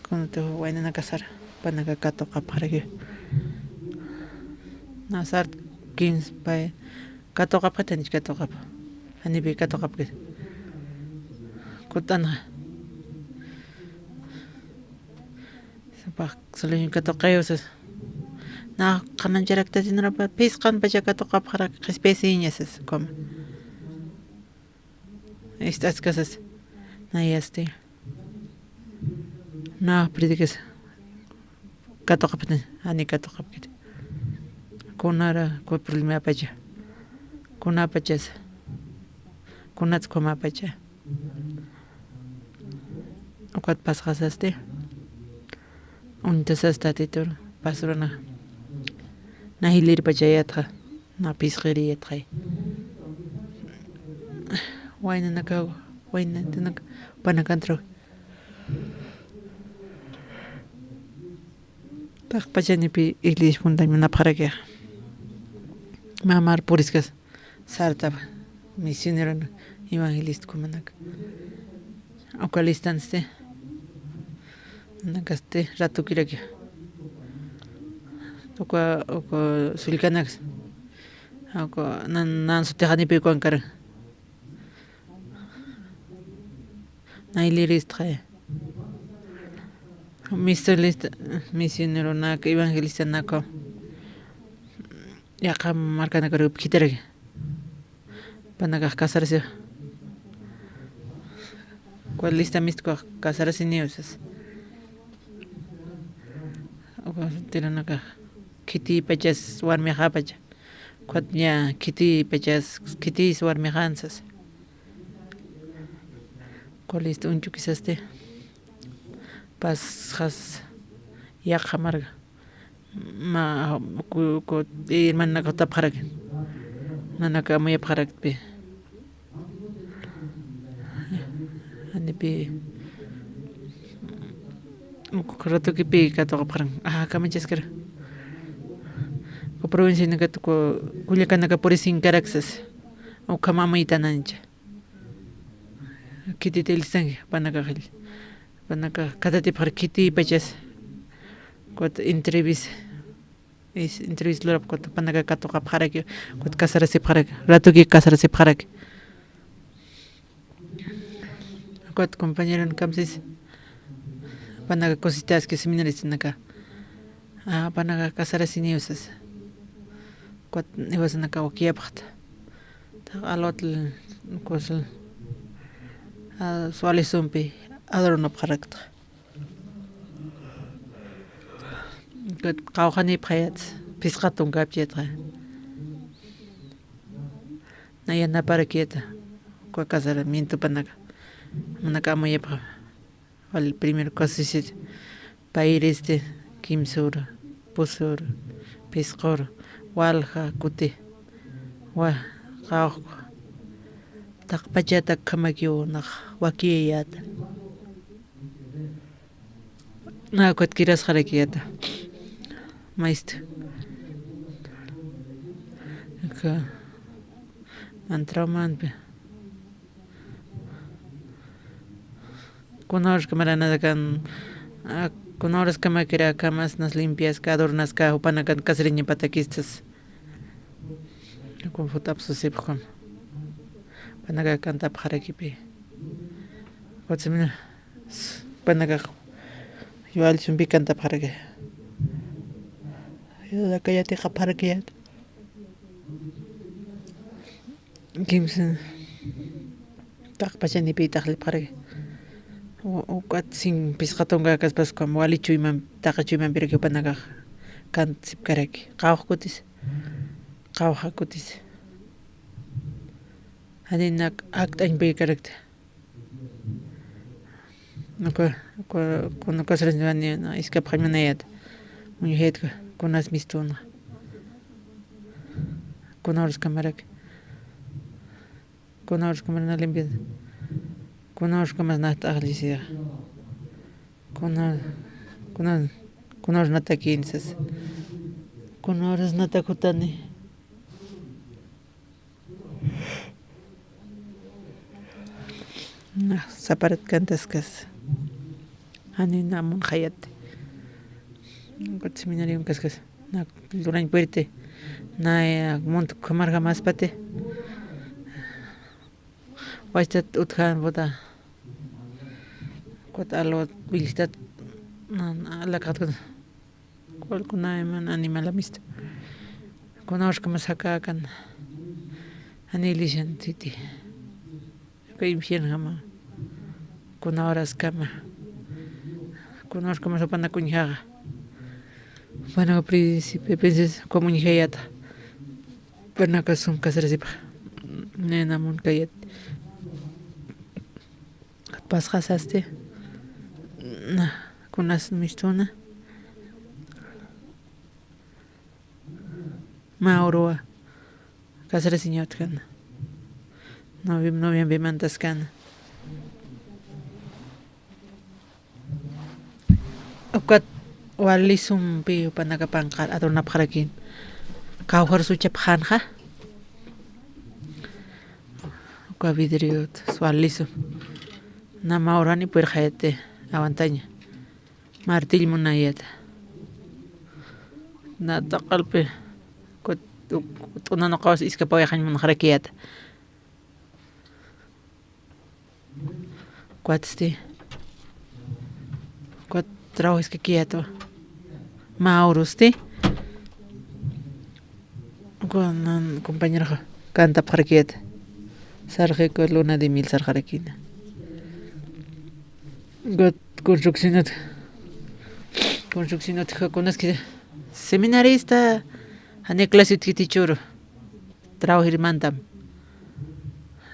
Kunatix waynanakasar, jupanaka katuqapxaraki. Nasar quince pay, katuqapxatanich katuqap. Janipi katuqapkit. Kut'anxa. Sapax suluñka tuqiw sas. Nax qhanancharaktatinrapa phisqanpacha katuqapxarak qhispiyasiña sas, ukhama. Ist'aska sas. Nayasti. Nax predikas. Katuqapxatin, jani katuqapkit. Kunara, ku problemapacha. Kunapachas. Kunats ukhamapacha. Ukat pasxasasti. Uñtasas tatitur, pasruna. Na jilïrpachayätxa, na phisqiriyätxay. Waynanaka, waynatanaka, jupanakantru. Taqpachanipi iglesia fundañ munapxarakixa. Mä mar puriskas. Sartap misioneron evangelista ukhamanaka. Uka listansti. Nanakasti ratukiraki. Uka, uka sullkanaks. Uka nan, nan sutixanipi ukankaran. Nayliristxaya. Misionista, misioneronak, evangelistanaka. Yaqha markanakarup khitiraki. Jupanakax casarasiwa. Cual lista mistkax casarasiniw sas. Uka solteronakax khitipachas warmixapacha. Ukat ña khitipachas, khitis warmixan sas. Uka lista uñchukisasti. Pasxas yaqha marka. Ma, ku, ku, hermanaka jutapxaraki. Nanaka amuyapxarakpi. Janipi, uk ratukipi katuqapxaran. Ajá, kamachaskara. Ku provincianakat ku, kullakanaka purisinkarak sas. Ukham amuytanancha. Khitita listanki, jupanakax, jupanakax khatatipxar khitipachas. Ukat entrevista, es, entrevista lurap ukat jupanaka katuqapxaraki, ukat casarasipxaraki, ratuki casarasipxaraki. Ukat compañeron kamsis, jupanaka kusitaski seminaristanaka. Ah, jupanaka casarasiniw sas. Ukat iwasanaka wakiyapxta. Taq alwat kusil, ah, sualisumpi adornapxarakta. Ukat qawqhanipxayat, phisqa tunkapchayatxa. Naya naparakiyata, uka casaramiento jupanaka. Manaka amuyapxa. Wal primero kasusit, payristi, kimsur, pusur, phisqur, walja, kuti, wa, qawqku. Taqpachata ukhamakiw nax wakiyayäta. Na ukat kirasxarakiyata. Maystu. Aka, man traumampi. Kuna horas kamaranakan, a, kuna horas kamakira kamas nas limpias, ka adornas, ka jupanakan kasriñapatakistas. Kun futapsusipxun. Panaka kantapxarakipi. Watsimina. Panaka yual chumpi kantapxaraki. Yala kayati qapxarakiyat. Kimsa taqpachanipï taqlipxaraki. U-, ukat sin pisqa tunka kaspas ukham wali chuyman, taqa chuymampiraki jupanakax kantsipkaraki. Qawqkutis, qawqakutis. Janinak akt'añpïkarakta. Uka, uka, kuna kasrasniwani, na, iskapxañmanayat. Uñjayat kunas mistuna. Kuna horas kamaraki. Kuna horas kamarana limpias. Kuna horas kamas nat aqllisira. Kuna, kuna, kuna horas natakinsas. Kuna horas natakutani. Na, saparat kantaskas. Jani na munxayat. Ukat seminarion kaskas. Na, lurañ puirti. Na, eh, munt khamarjamaspati. Wachtat utjan buta. Ukat alwat willjtat. Na, na, alakatkan. Kuwal kuna iman animal amista. Kuna horas kamas jakäkan. Jani ilishan siti. Uka infierno jama. Kuna horas kama. Kuna horas kamas jupanak uñjaxa. Bueno, príncipe, princesa, como uñjayata. Panaka sum kasrasipxa. Nena munkayat. Pasxasasti. Na, kunas mistuna. Mä uruwa. Kasrasiña utjana. Noviem-, noviembre mantaskana. Ukat wali sumpi jupanaka panqar adornapxarakin. Kawjar suchapxanxa. Uka vidriot wali sum. Na mä urani puirxayati awantaña. Martill munayata. Na taqalpi. Kut-, t'una nuqawas iskapawayxañ munxarakiyata. Kuatsti. Kuat trabajo iskakiyatwa. Mä urusti. Kunan compañeroxa kantapxarakiyata. Sarxiku luna de miel sarxarakina. Kuat construccionat. Construccionat kunaski seminarista. Jani clase utkitichuru. Trabajir mantam.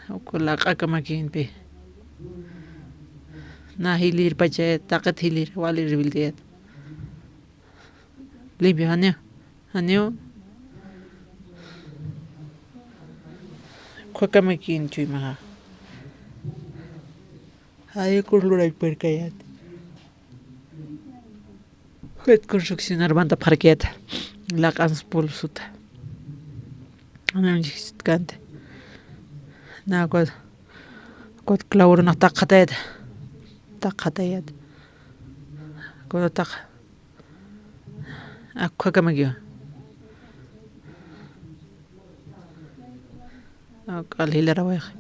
Uku laq'akamakinpi. Na jilir pacha, taqit jilir, wali rebeldeat. Limpio, janiw, janiw. Ukhakamakin chuymaxa. Jay ukur lurañ puirkayat. Jet construccionar mantapxarakiyata. Laq'ans pulsuta. Anam chikisut kanti. Na, kut, kut clavorunaq taqxatayata. Taqxatayata. Kut taq. Akhakamakiwa. Ak, alhilarawayxa.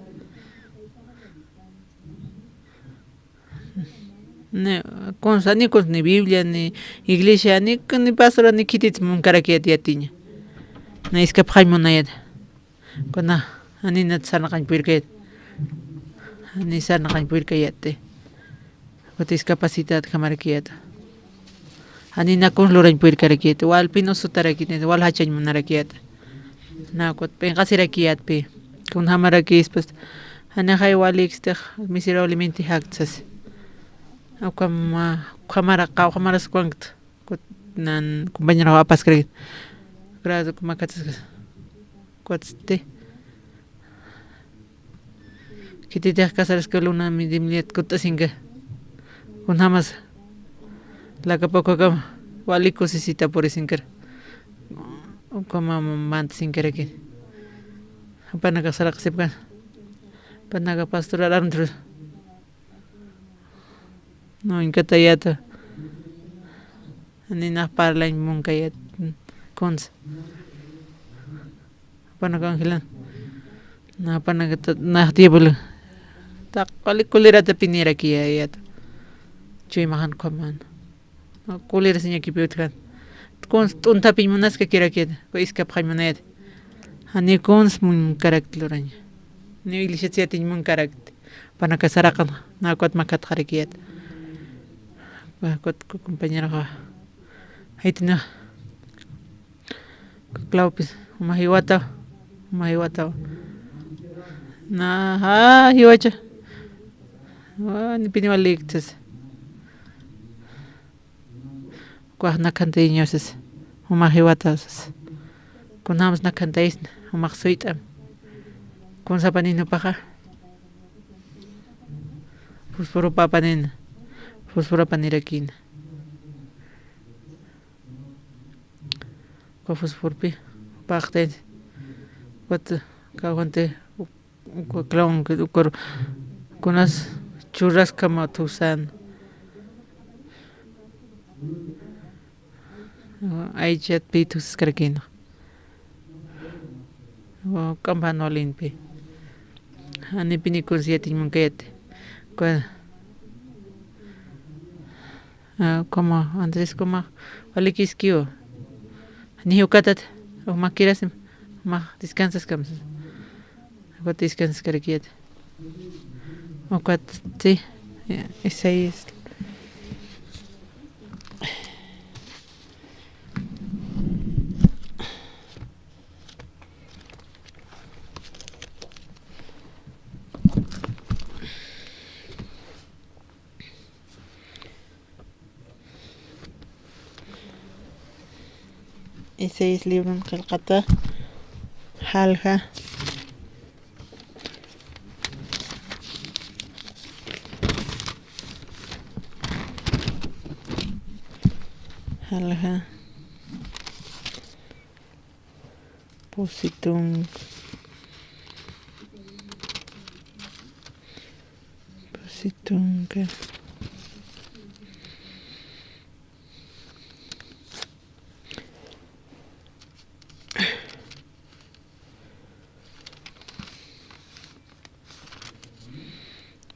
Ni, kunsa, ni kunsa, ni Biblia, ni iglesia, ni, ni pastora, ni khitit munkarakiyat yatiña. Na iskapxañ munayat. Kuna, aninat sarnaqañ puirkayat. Ani sarnaqañ puirkayat. Kutis capacitat kamarakiyat. Ani nakun lurañ puirkarakiyat. Wal pino sutarakiyat, wal jachañ munarakiyat. Nakut p'inqasirakiyatpi. Kun jamarakispas. Janixay walikstix miserablemente jaktsas. Ukhama, ukhamara, qawqhamara sukwankt. Kut, nan, compañero apaskrakit. Gracias, ukhama katsaskis. Kuatsti. Khititix kasaraska luna mi dimliat kut'asinka. Kunjamas. Lakapakwakama. Wali kusisita purisinkir. Ukama mantasinkirakir. Apanaka saraqasipkan. Apanaka pastoral armtru. No, inkatayata. Ninax parlañ munkayat. Kunsa. Apanaka Angelana. Na apanaka ta-, nax diablo. Taq wali kulirata pinirakiyayat. Chuymaxan khuman. Kulirasiñakipi utjan. Kuns t'untapiñ munaskakirakit, ku iskapxañ munayat. Jani kuns munkarakti luraña. Ni iglesiat siyatiñ munkarakti. Apanaka saraqan, na ukat makhatxarakiyat. Ukat ku compañeroxa. Jaytina. Claupis, uma jiwata, uma jiwata. Na, ja, jiwacha. Wa, ni pini wali iktas. Kuax nakhantayñosas, umax jiwatasas. Kunjams nakhantaysna, umax suyt'am. Kunsapanin jupaxa. Fosforopapanina, fosforoapanirakina. Uka fosforpi, paqtayna. Ukat, kawkhanti, Uka clown, uka kunas churraskama thusan. Aychat pi thusaskarakina. K'ampan walinpi. Jani pini kunsiyatiñ munkayati. Uka, ah, como Andrés, como walikiskiw. Ni ukatat, umax kirasim, umax descansaskam. Ukat descansaskarakiyat. Ukat, sí, Isaías. Isaías libron qillqata jalja. Jalja. Pusi tunka. Pusi tunka.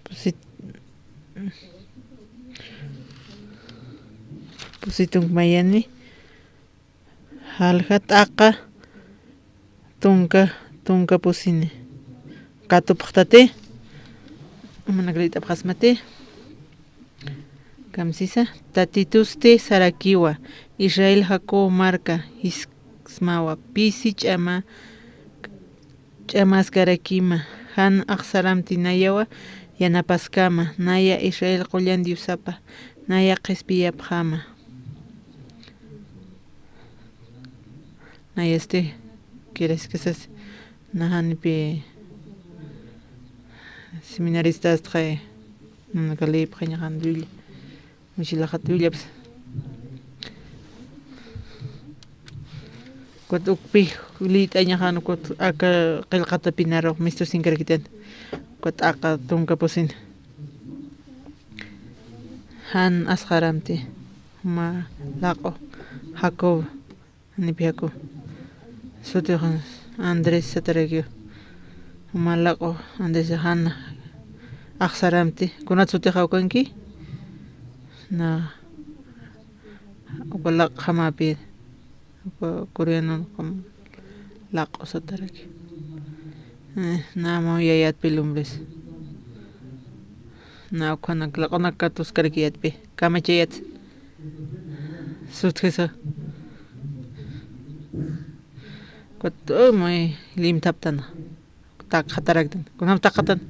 Pusi-, pusi tunka mayani. Jalja t'aqa tunka, tunka pusini. Katupxtati. Umanak liyt'apxasmati. Kamsisa. Tatitusti sarakiwa, Israel Jacob marka jisksmawa, pisi ch'ama ch'amaskarakima, jan axsaramti nayawa yanapaskama, naya Israel qullan Diosapa, naya qhispiyapxama. Nayasti kiraskasas, na janipi seminaristastxay, nanaka liyipxañaxan Biblia. Muchilaxat willapsa. Ukat ukpi liyt'añaxan ukat aka qillqatapinarux mistusinkarakitän. Ukat t'aqa tunka pusin. Jan axsaramti. Mä laq'u Jacob. Janipi Jacob. Sutix Andrés satarakiw. Mä laq'u Andrés jan axsaramti. Kunat sutix awkanki? Na, uka laq'jamäpi. Uka coreano, uka laq'u sataraki. Eh, na, mä yayatpi lumbres. Na, ukhanak laq'unak katuskarakiyatpi. Kamachayat. Sutjisa. Ukat, uy, muy limthaptan. Taqxataraktan. Kunam taqxatan.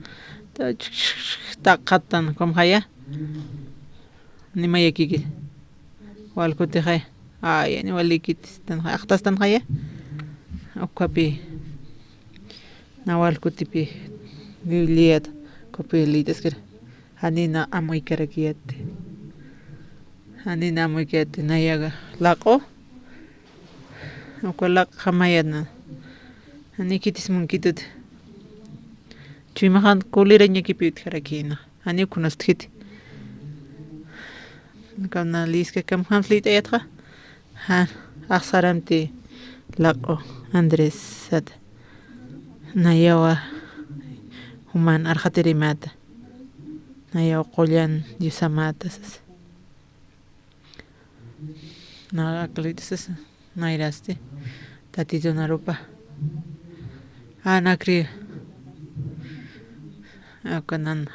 Ta-, taqxatan. Kunam jaya. Ni mayakiki. Wal kutixay. Ay, ni walikit. Tan jaya. Aqtastan jaya. Ukhapi. Na wal kutipi. Bibliat. Ukhapi liyt'askir. Janina amuykarakiyat. Jani namuykiti nayaga laq'u. Uka laq'u jamayana. Jani khitis munkituti. Chuymaxan kulirañakipi utjarakïna. Jani kunastxiti. Kana liska kamjam slit'ayatxa. Jan, axsaramti laq'u Andrés sata. Nayawa juman arxatirimata. Nayaw qullan Diosamata sasa. Naga aklitisas nayrasti. Tatitun arupa. Anakri. Ukanan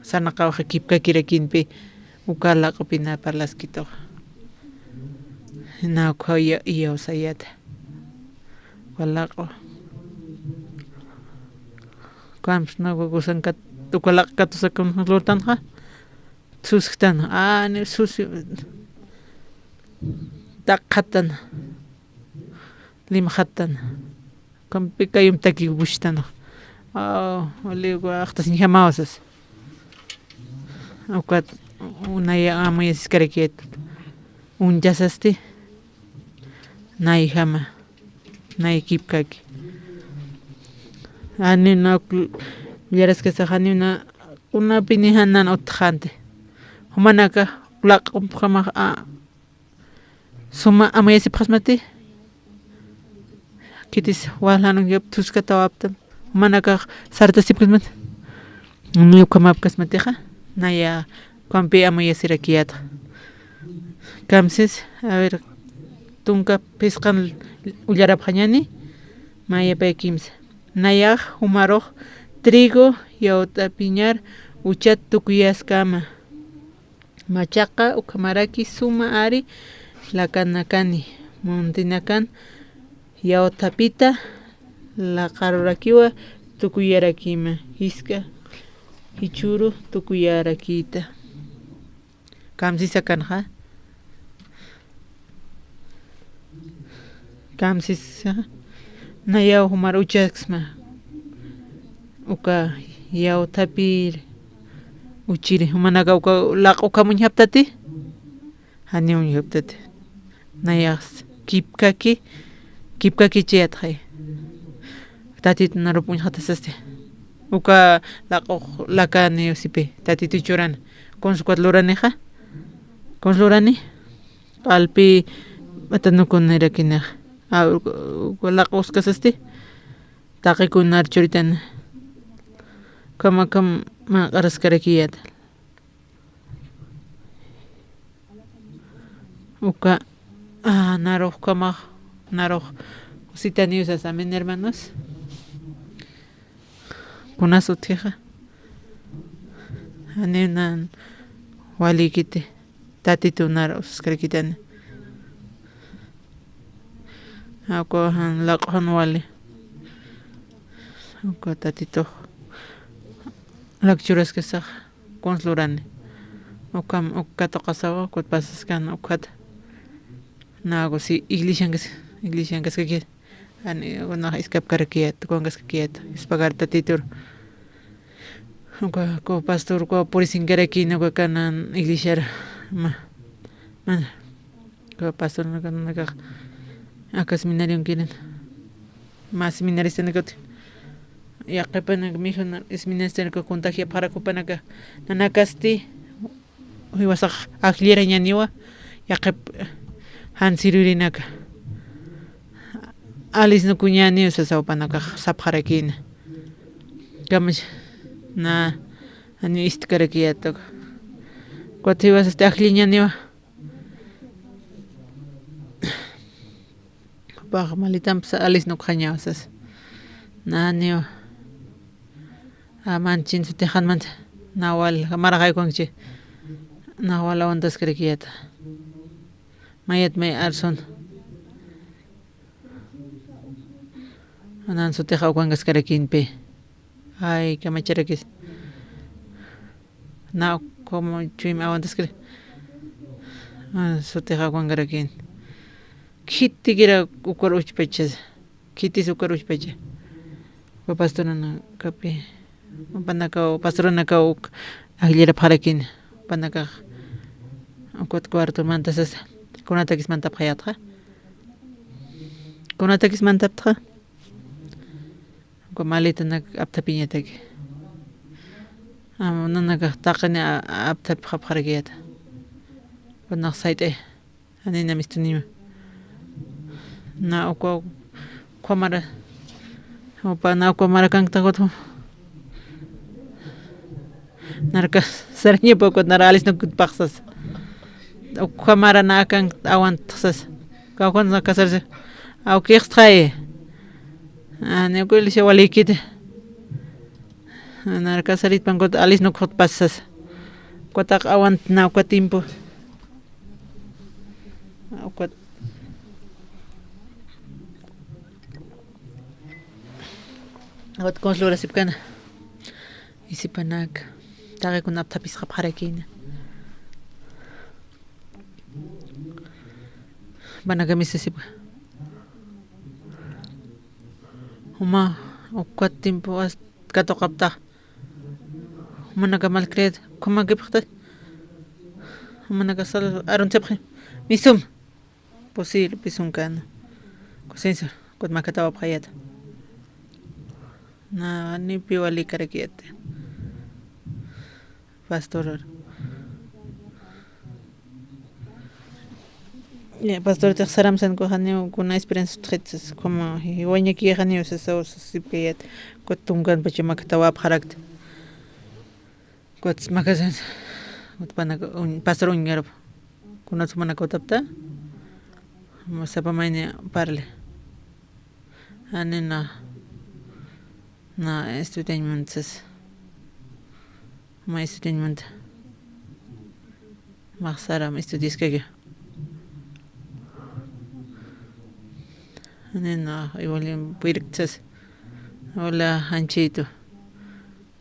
sarnaqawaxa kipkakirakinpi. Uka laq'upina parlaskituxa. Na ukha iyawsayata. Uka laq'u. Kamps na uka gusankat uka laq'u katusakan lurtanxa. Susktan, ani susi taqxatan, limxatan. Kampi kayum taki bushtan. Aw, wali waqtas ñjamawsas. Ukat unaya amuyasiskarakiyat. Unchasasti. Nayjama. Nay kipkaki. Ani na ullaraskasax ani na kunapini janan utxanti. Jumanaka laq'umpxamax a suma amuyasipxasmati. Khitis waljanun yap tuskatawaptan. Jumanakax sartasipxasmati. Ni ukhamapkasmatixa. Naya Kampi amuyasirakiyata. Kamsis, a ver, tunka phisqan ullarapxañani, mayapay kimsa. Nayax jumarux trigo yawt'apiñar uchat tukuyaskama. Machaqa ukhamaraki suma ari lakanakani, muntinakan yawthapita laqarurakiwa tukuyarakima, jisk'a jichhüru tukuyarakïta. Kamsisa kanxa. Kamsisa nayaw jumar uchaksma. Uka yawthapir uchiri. Jumanaka uka laq'u ukhamuñjaptati. Janiw uñjaptati. Nayax kipkaki, kipkakichiyatxay. Tatitun arup uñjatasasti. Uka laq'ux lakani sipi, Tatitu churana. Kuns ukat luranixa. Kuns lurani. Q'alpi matanukunirakinix. A, uka, uka laq'ux kasasti. Taqikunar churitana. Kama, kama manq'araskarakiyata. Uka, ah, narux kamax, narux usitaniw sasa, amén, hermanos. Kunas utjixa. Janiw nan walikiti. Tatitunar usaskarakitani. Uka jan laq'uxan wali. Uka Tatitux laq'u churaskasax. Kuns lurani. Ukham, uk katuqasawa, ukat pasaskan ukhata. Naku si iglesiankas, iglesiankaskaki. Ani, unax iskapkarakiyat, ukankaskakiyat, ispagar Tatitur. Uka, uka pastor, uka purisinkarakina, uka kanan iglesiar, ma, mana. Uka pastor, uka, uka, aka seminarion kirin. Mä seminaristanakati. Yaqhipanak mikhuna seminaristanaka contagiapxarak jupanaka. Nanakasti jiwasax ajllirañaniwa. Yaqhip jan sirvirinaka. Alisnukuñaniw sasa jupanakax sapxarakïna. Kamach na, ani istkarakiyata. Ukat jiwasasti ajlliñaniwa. Jupax malitamps alisnukxañaw sasa. Naniw. A, manchin sutixanmanta. Nawal, maraxaykuwankichi. Nawal awantaskarakiyata. Mayat may arsun. Nan sutix awkankaskarakïnpi. Ay, kamacharakis. Na, como chuyma awantaskiri. Ah, sutix awkankarakïn. Khitikira ukar uchpacha. Khitis ukar uchpacha. Uka pastoranakapi. Jupanakaw, pastoranakaw uk ajllirapxarakïn. Jupanakax Ukat cuartomanta sasa. Kunatakis mantapxayätxa. Kunatakis mantaptxa. Uka maletanak apthapiñataki. Am, nanakax taqini a-, apthapxapxarakiyäta. Kunax sayt'ay. Janina mistunima. Na uka, uka mara. Upa, na uka mara kankta kuthu. Narka sarañapa uka nara alisnukutpax sasa. Uka mara na kank awantxa sasa. Kawkhan na kasarse. Awkixtxay. Ani uka ilisha walikiti. Narka saritpan kut alisnukutpas sasa. Kutaq awantna uka tiempo. Ukat, ukat kunsa lurasipkana. Isipanak. Taqikuna apthapisqapxarakïna. Banaka misisipka. Juma, ukat tiempo as-, katuqaptax. Jumanaka malcriado, ¿cómo que pxta? Jumanaka sal aruntsipxi. Misum. Posible, pisunkan. Conciencia, kut makatawapxayäta. Na, ni piwali karakiyäta. Pastor. Ya, pastor, tix saram san kuxaniw kuna esperanza utxitsas, como, wañakixaniw sasa, sasipkayät, kut tunkan pacha makatawapxarakta. Kut makasan, kut panaka, uñ-, pastor uñarup. Kunat jumanaka utapta, sapa mayni parli. Ani na, na estudiañ muntsas. Ma estudiañ munta. Maxsaram estudiaskaki. Ani na, igual puyirktsas. Hola, Janchito.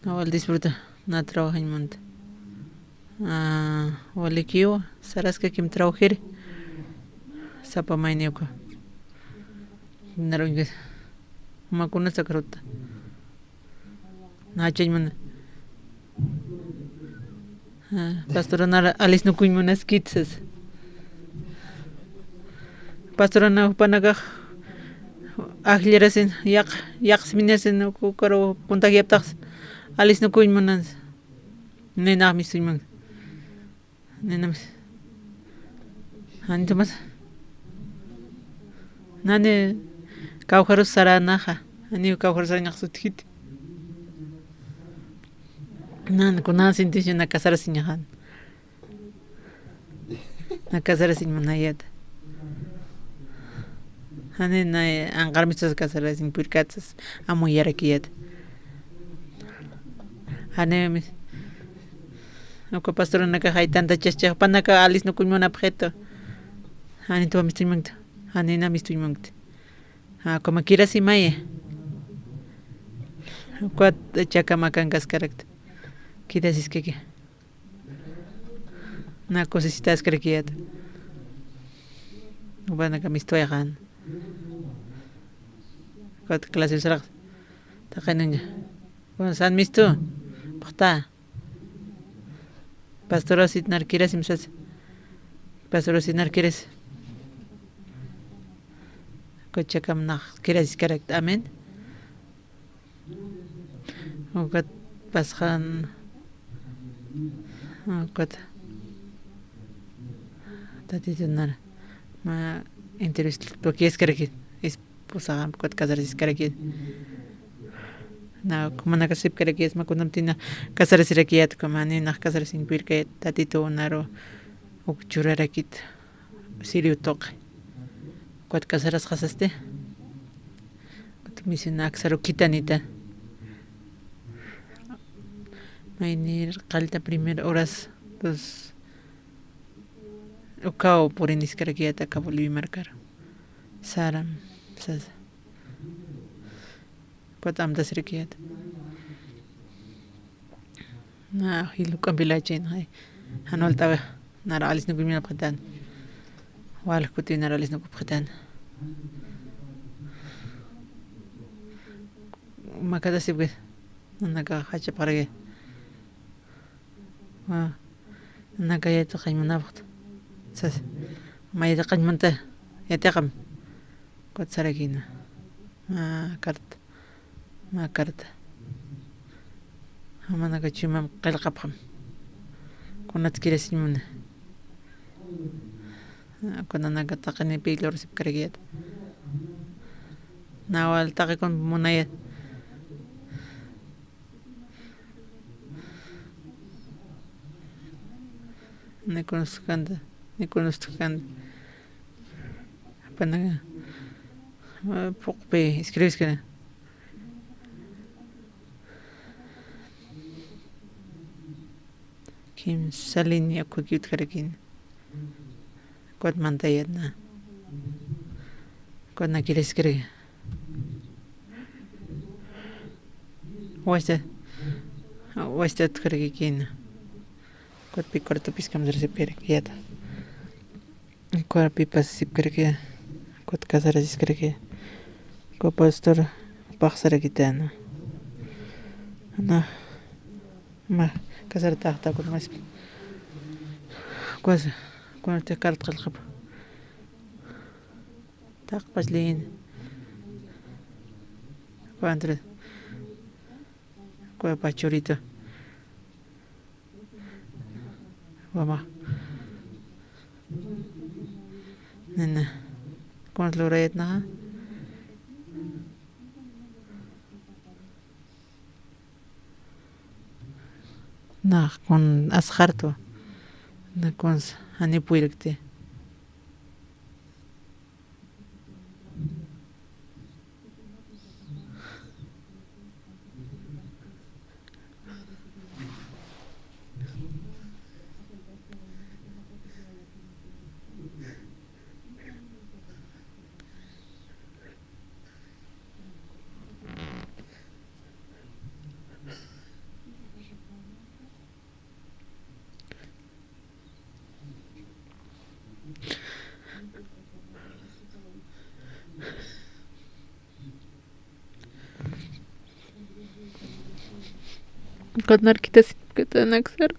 Awal disfruta, na trabajañ munta. Ah, walikiwa, saraskakim trabajiri. Sapa mayniwka. Naruñka. Makuna sakarutta. Nachañ muna. Ah, pastora nara alisnukuñ munaskitsas. Pastora na jupanakax ajllirasin, yaq, yaqsiminasin, ukaru contagiaptax alisnukuñ munans. Ninax misuñ mun. Nina mis. Ani tumas. Nani kawjarus saranaxa. Ani kawjarus sarañax sutjit. Nan, kunan sintishi na casarasiñaxan. Na casarasiñ munayäta. Jani na anqarmistas casarasiñ purkatsas amuyarakiyäta. Jani mis-, uka pastoranakax jaytanta chaschax panaka alisnukuñ munapxitu. Jani tuwa mistuñ munkta. Jani na mistuñ munkta. Ja, como kirasi maya. Ukat chakama kankaskarakta. Kirasiskaki. Na cosisitas crekiat. Ubanaka mistuwayaxan. Kat clase usaraq. Taqaninga. Bueno, san mistu. Paqta. Pastor Osit narkiras imsas. Pastor Osit narkiras. Kochakam nax kiras iskarakta. Amén. Ukat pasxan, ukat tatitunar ma interés tukiaskarakit, esposaxan ukat casarasiskarakit. Na, kumanakasipkarakiyat, ma kunamtina casarasirakiyat, kumani nax casarasiñ purkayat, tatitunaru uk churarakit. Sirio tuqi. Ukat casarasxasasti. Ukat misina aksaru khithanita. Maynir qallta primera horas, dos, ukaw puriniskarakiyata aka Bolivia markaru. Saram, sasa. Ukat amtasirakiat. Na, jilu k'ampilachayn, jay. Jan walt'awi, nara alisnukuñ munapxitan. Wal kuti nara alisnukupxitan. Makatasipki, nanaka jachapxaraki. Wa, nanaka yayt'aqañ munapxta. Sas, maytaqañ munta, yatiqam. Ukat sarakïna. Mä carta. Mä carta. Jumanaka chuymam qillqapxam. Kunats kirasiñ muni. Kunanaka taqinipi lurasipkarakiyät. Nawa taqi kun munayät. Ni kunsa kanta, ni kunsa kanta. Apanaka, ah, puqpi escribiskana. Kimsa línea ukhakiw utjarakïna. Ukat mantayät na. Ukat na kiriskiraki. Wasta, wasta utjarakïna. Ukat pi cuartopis kamsarasipkarakiyät. Ukat pi pasasipkarakiyät. Ukat casarasiskarakiyät. Ukat pastor paxsarakitana. Na. Mä, casarataxta kun mas. Kuas, kun te carta qillqap. Taqpach lïn. Kuantra. Kua pachurita. Wama. Nina. Kuns lurayät naxa. Nax kun asxartu, na kuns janiw purirkti. Kunarkitasi, kunanaksar.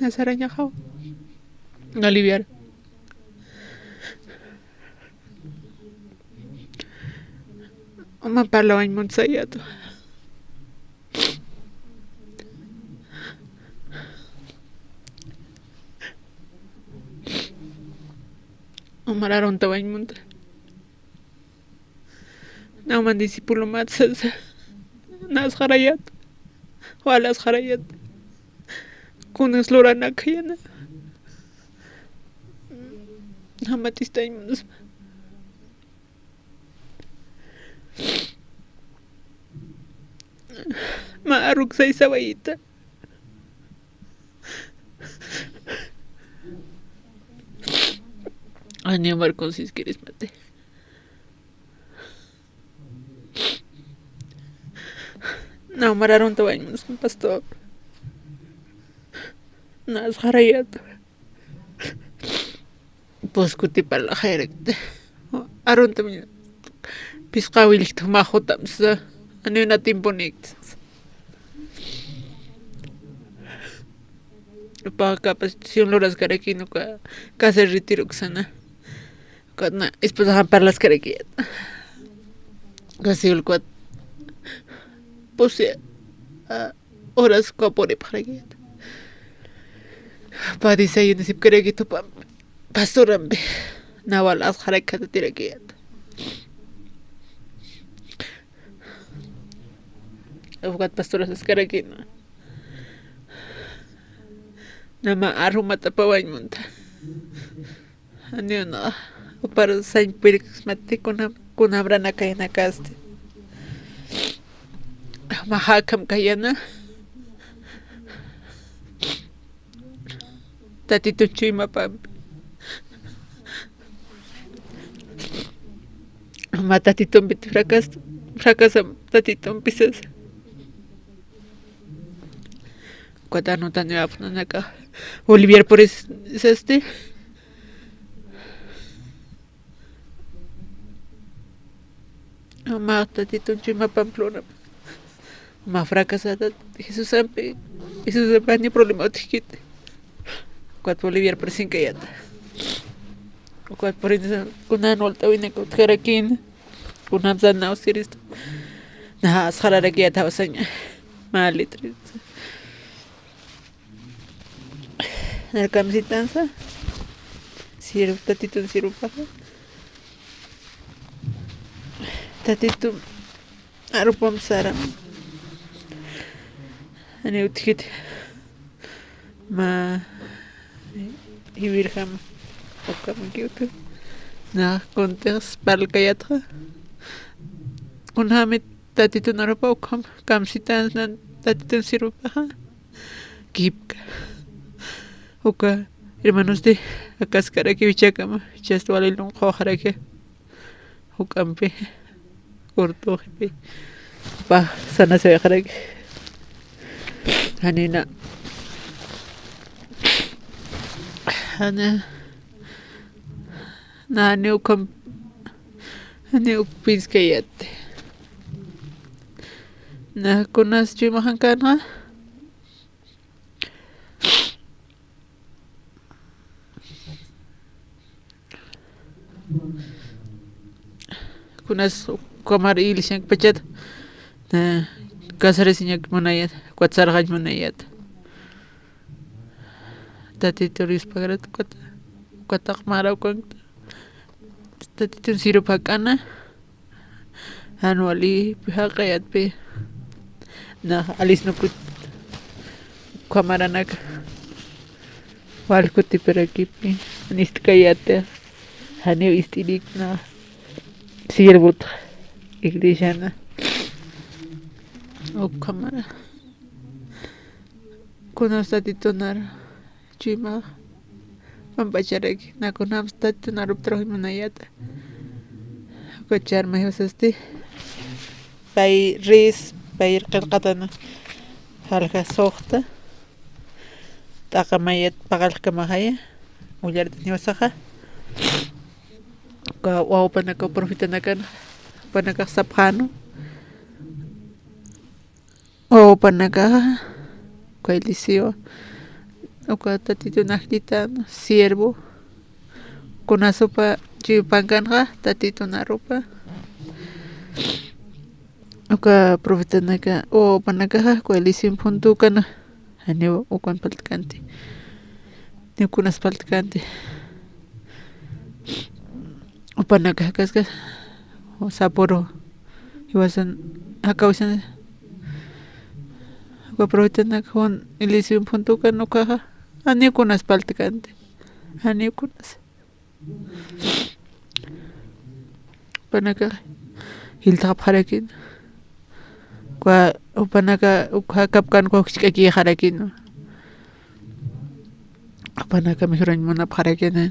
Nasarañaxaw. No aliviar. Uma parlawañ munsayatu. Umar aruntawañ munta. Naman discípulo matsasa. Nasxarayat. Walasxarayat. Kunis luranakayana. Namatistañ munasma. Ma aruksay sawayita. Ani Marcos iskirismati. Na, Umar aruntawañ munasma, pastor. Nasxarayat. Puskuti parlaxayarakti. Aruntam phisqa willikta jumax jutam sasa. Ani una tiemponikti sasa. Upax capacitación luraskarakïna uka casa de retiro uksana. Ukatna esposaxan parlaskarakiyät. Casi ulkwat pusi, ah, horas uka puripxarakiyät. Pä desayunasipkarakit jupampi, pastorampi. Nawa asxarak khatatirakiyät. Ukat pastora saskarakïna. Nama arumatapawañ munta. Ani una, upar sañ purirksmati kunam, kunamra nakayanakasti. Ma jakam kayana. Tatitun chuymapampi. Ma tatitumpit fracas, fracasam tatitumpi sasa. Ukat anutaniwapxi nanakax Olivier purisasti. Mä Tatitun chuyma Pamplona. Mä fracasada Jesusampi, Jesusampi janiw problema utjkiti. Ukat Boliviar presinkayäta. Ukat purintsa kunan walt'äwinak utjarakïna. Kunjamsa naw sirista. Nax asxararakïta jawsaña. Mä litri. Nar kamsitansa. Sirw, Tatitun sirwpaxa. Tatitun arupam saram. Janiw utjkiti. Mä jiwirjam ukamakiw utji. Nax kuntix parlkayätxa. Kunjämit Tatitun arupa ukham kamsitansa Tatitun sirwpaxa. Kipka. Uka hermanosti, akaskarakiw jichhakama, jichhasti wali luqxaraki. Juk'ampi, Cortoxipi, jupax sanasayxaraki. Janina, jani, na, jani ukham, jani uk pinskayäti. Na, kunas chuymaxankänxa. Kunas ukhamar iglesiankpachat, eh, casarasiñak munayät, ukat sarxañ munayät. Tatitun Dios pagarat ukat, ukatax mara ukankta. Tatitun sirwp jak'ana. Jan wali jaq'ayätpi. Nax alisnukut ukhamaranaka. Wal kutipirakipi. Jan ist'kayäti. Janiw ist'irik nax sirwt iglesiana. Ukhamara. Kunas Tatitun nar chuymax pampacharaki, na kunjams Tatitun arup trabajañ munayäta. Ukat ch'arma jiwasasti. Pay ris, pay qillqatana. Jalja suxta. T'aqa mayat paqallkamaxaya. Ullart'añ jiwasaxa. Uka wawapanaka, profetanakan, jupanakax sapxäna. Wawapanakaxa, uka ilisiwa, uka Tatitun ajllitan, siervo, kunas jupa chuypankanxa, Tatitun arupa, uka profetanaka, wawapanakaxa, uka ilisin phuntukan, janiw ukan parlt'känti, ni kunas parlt'känti. Jupanakax kaska, Sapporo jiwasan, jakawisan, uka profetanak jun ilisin phuntukan ukaxa, janiw kunas parlt'känti, janiw kunas. Jupanakax jiltxapxarakïna. Uka, jupanaka, uka jakapkän uka jukch'kakïxarakïna. Jupanaka mejurañ munapxarakïna.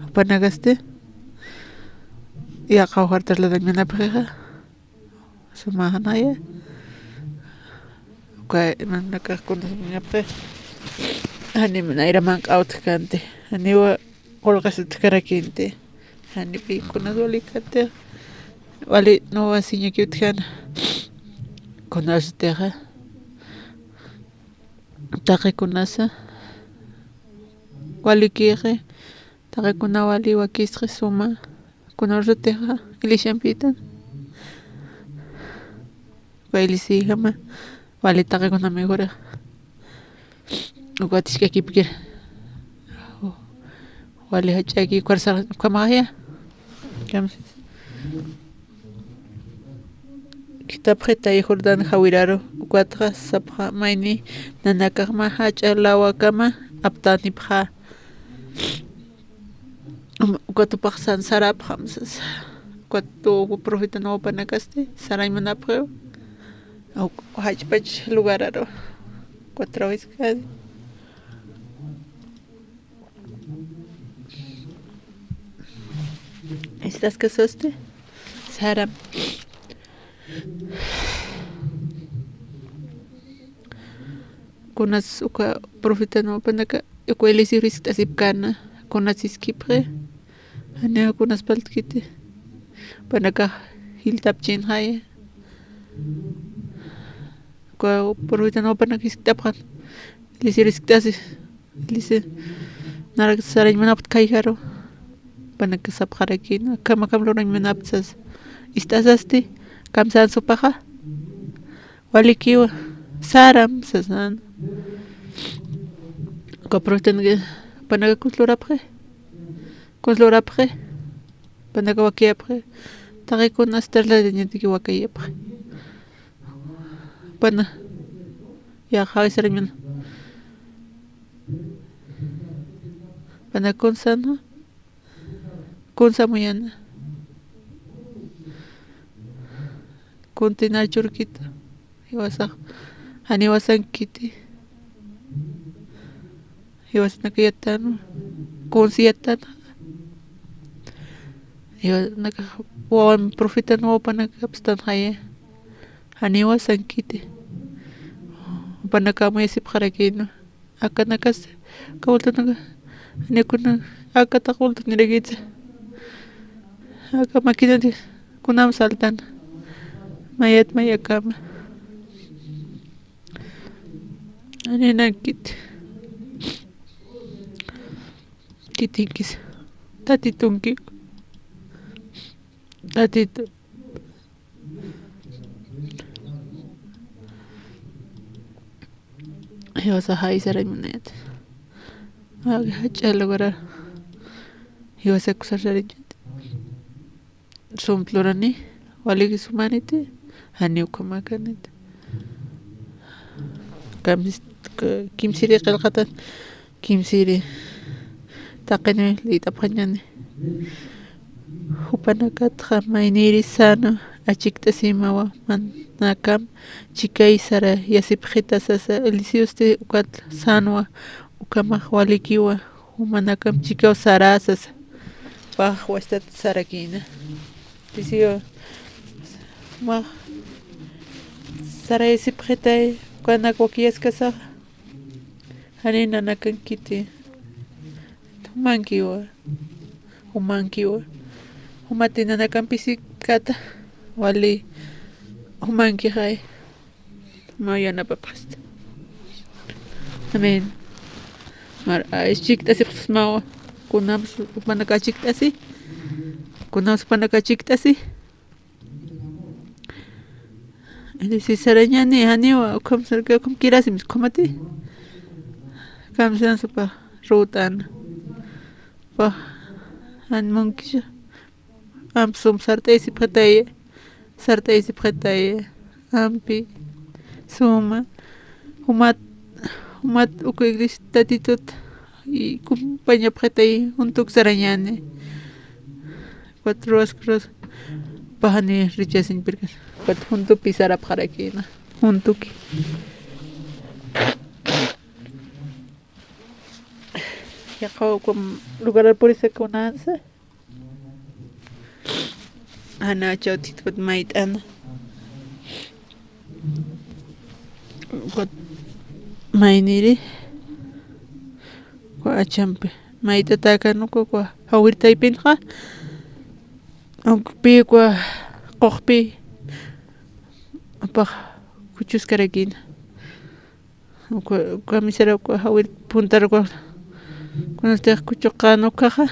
Jupanakasti yaqha ofertas ladañ munapxixa. Sumaxanaya. Uka imanakax kunas munapxi. Janiw nayra manq'a utjkänti. Janiw qullqis utjkarakïnti. Janiw pï kunas wali känti. Wali nuwasiñaki utjkän. Kunas utjixa. Taqi kunasa walikïxi, taqi kuna wali wakistxi suma, kuna ursutixa, iglesiampitan. Uka iglesiajama, wali taqi kuna mejorix. Ukat jisk'akipkir. Wali jach'aki ukhar sarxañ ukhamaxaya. Kamsis. Khithapxitay Jordán jawiraru, ukatxa sapxi mayni nanakax mä jach'a lawakama aptänipxä. Ukat jupax sansarapxam sasa. Ukat profeta wawapanakasti sarañ munapxiw. Uk jach'pach lugararu. Ukat trawiskadi. Estas cosas de Sara. Kunas uka profeta wawapanaka, uka Eliseo jiskt'asipkäna, kunas jiskipxi, janiw kunas parlt'kiti. Jupanakax jiltapchinxaya. Uka profetan wawapanak jiskt'apxan. Lisiru jiskt'asi. Lisi narak sarañ munapxta khayjaru. Jupanakax sapxarakïna. Akham akham lurañ munapxta sasa. Ist'asasti. Kamsänsupaxa. Walikiwa. Saram sasan. Uka profetanki jupanakax kuns lurapxi. Kuns lurapxi. Jupanakax wakiyapxi. Taqi kunas tarlatañataki wakayapxi. Jupana. Yaqha jawisa sarañ muna. Jupana kuns sänwa. Kuns amuyäna. Kuntinar churkita. Jiwasax. Janiw sankiti. Jiwasanaka yattanwa. Kuns yattanwa. Jiwasanaka wawan profetan wawapanak apstanxaya. Janiw sankiti. Jupanakax amuyasipxarakïnwa. Akanakas, aka bultonaka, janiw kuna, aka taqi bultonirakitsa. Aka maquinati kunam saltan. Mayat mayakama. Janiw nankiti. Kitinkis. Tatitunki. Tatitu. Jiwasa jawisa sarañ munayät. Jach'a lugarar. Jiwasa kusar sarañchati. Sump lurani. Waliki sumaniti. Janiw ukhamäkaniti. Kamsis-, ka-, kimsiri qillqatan. Kimsiri taqini liyt'apxañäni. Jupanakatxa mayniri sänwa achikt'asimawa, jumanakam chikay sarayasipxita sasa, Eliseosti ukat sänwa, ukhamax walikiwa, jumanakam chikaw sarä sasa. Pax wastat sarakïna. Eliseo, jumax sarayasipxitay, ukanak wakiyaskasaxa. Janiw nanakankiti. Jumankiwa. Jumankiwa. Jumati nanakampisi kata. Wali jumankixay. Mä yanapapxista. Amén. Mar, a, chikt'asipxsmawa. Kunams jupanakax chikt'asi. Kunams jupanakax chikt'asi. Eliseo sarañäni, janiwa, ukham sarka, ukham kirasimis, ukhamati. Kamsänsupax rut'ana. Pax, jan munkisa. Amp sum sart'ayasipxitaya. Sart'ayasipxitaya. Ampi. Suma. Jumat, jumat uka iglesia Tatitut. Y compañapxitay, juntuk sarañäni. Cuatro horas, cuatro horas. Pax janiw rechazin pirkan. Pat juntupi sarapxarakïna. Juntuki. Yaqha ukham lugarar purisa kunansa. Jana achaw thithpat mayt'ana. Ukat mayniri. Uka achampi. Mayt'atäkän uka, uka jawir taypinxa. Ukpi uka quqpi. Pax kuchuskarakïna. Uka, uka misara uka jawir puntar uka. Kunastix kuchuqän ukaxa.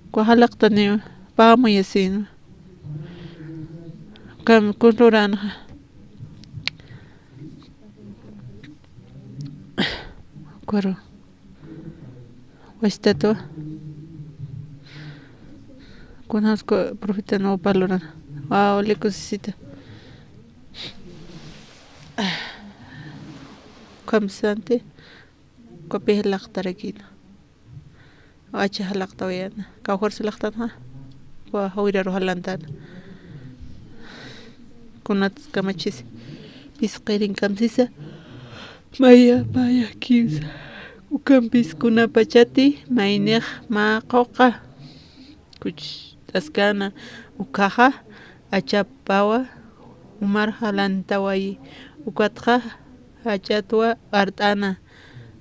Uka jalaqtaniwa, pax amuyasïnwa. Ukham kuns luränxa. Ukaru. Wastatwa. Kunjams uka profetan wawapar luran. Wow, le kusisita. Ukham santi. Ukapï jalaqtarakïna. Acha jalaqtawayäna. Kawkhar jalaqtanxa. Uka jawiraru jalantäna. Kunats kamachisi. Phisqirin kamsisa. Maya, maya, kimsa. Ukampis kunapachati, maynix mä quqa. Kucht'askäna ukaxa, achapawa, jumar jalantawayi, ukatxa jach'atwa art'ana.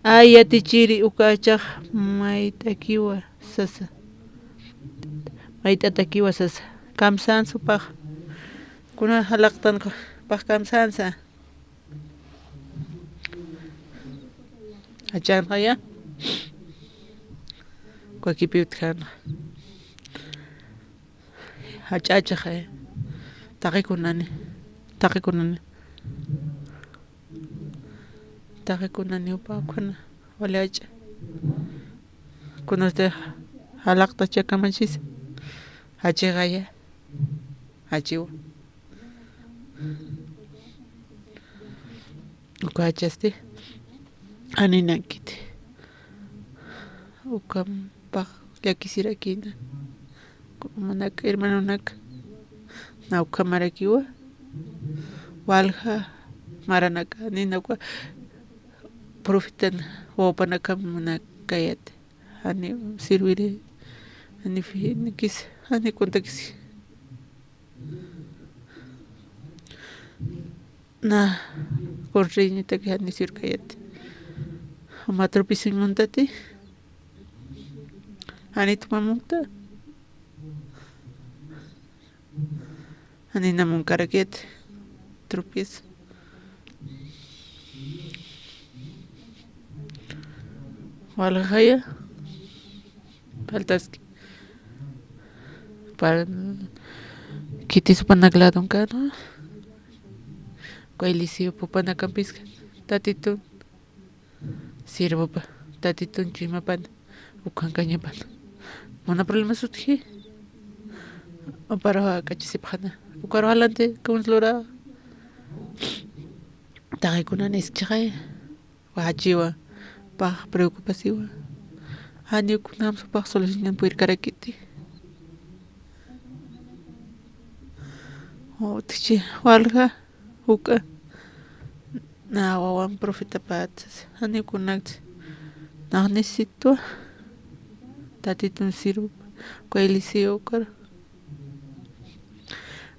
Ay, yatichiri, uka achax mayt'akiwa, sasa. mayt'atakiwa sasa. Kamsänsa jupax. Kuna jalaqtanxa jupax kamsänsa. Jach'änxaya. Ukakipi utjänxa. Jach'achaxaya. Taqikunani. Taqikunani. Taqikunani jupa ukhana. Wali jach'a. Kunasti jalaqtach kamachisa. Jachixaya. Jachiwa. Uka jachasti janinankiti. Ukampax llakisirakïna. Manak hermanonak. Na ukhamarakiwa. Walja maranaka. Nina uka profetan wawpanakam munakayati. Jani sirviri. Jani finikis. Jani kuntakisi. Na, kunriñitaki jani sirkayati. Juma tropiezoñ muntati. Jani tumamunta. Jani namunkarakit. Tropiezo. Walja jaya. Faltaski. Para khitis jupanak ladonkana. Uka Eliseo jupanakampis tatitun sirvupa, tatitun chuymapan, ukhankañapan. Mana problemas utji. Ukaru jak'achisipxana. Ukaru jalanti, kuns lura. Taqikunan iskchixay. Wachiwa, pax preocupasiwa. Janiw kunjams jupax solucionan puyirkarakiti. Utji walja, juk'a. Na wawan profetapat, janiw kunakti. Nax necesitwa. Tatitun sirvupa. Uka Eliseo ukar.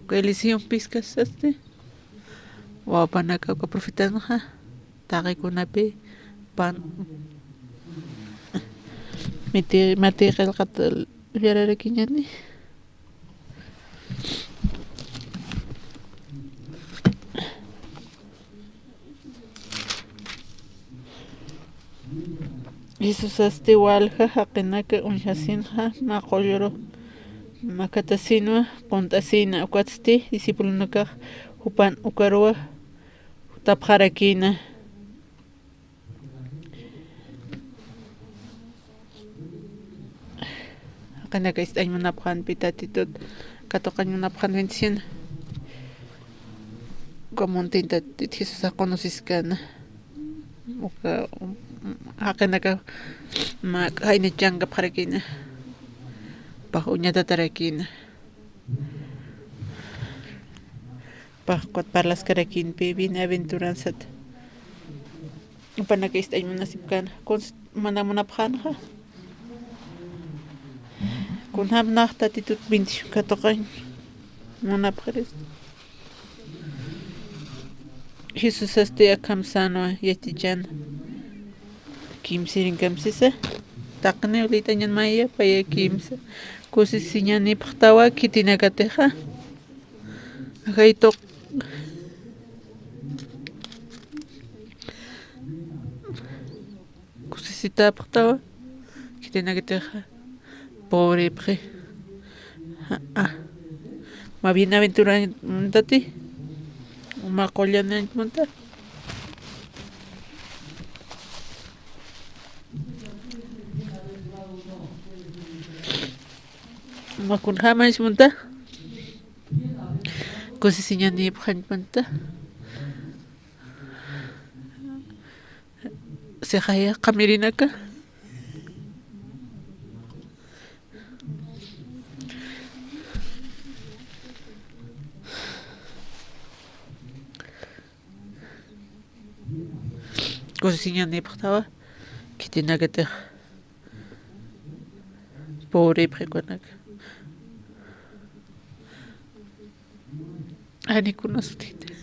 Uka Eliseompis kasasti. Wawpanaka uka profetanxa. Taqikunapi pan. Miti, mati qillqat llararakiñani. Jesusasti walja jaqinaka uñjasinxa mä qulluru makatasinwa qunt'asina, ukatsti discipulonakax jupan ukaruwa jutapxarakïna. Jaqinaka ist'añ munapxänpi Tatitut katuqañ munapxän bendición. Uka muntin Tatit Jesusax qunusiskana. Uka, um, jaqinaka mä jayna chankapxarakïna. Pax uñatatarakïna. Pax ukat parlaskarakïnpi bienaventuranzat. Jupanaka ist'añ munasipkän. Kuns mana munapxänxa. Kunjäm nax Tatitut bendición katuqañ munapxirist. Jesusasti akham sänwa yatichäna. Kimsïrinkamsisa. Taqiniw liyt'añan maya, paya kimsa. Kusisiñanipxtawa khitinakatixa. Ajaytuq. Kusisitäpxtawa. Khitinakatixa. Pobrepxi. A, a. Mä bienaventuranti. Mä qullanañ munta. Mä kunjämañ munta. Kusisiñanipxañ munta. Sixaya qamirinaka. Kusisiñanipxtawa, khitinakatix. Pobrepxi ukanaka. Ani kunas utjita.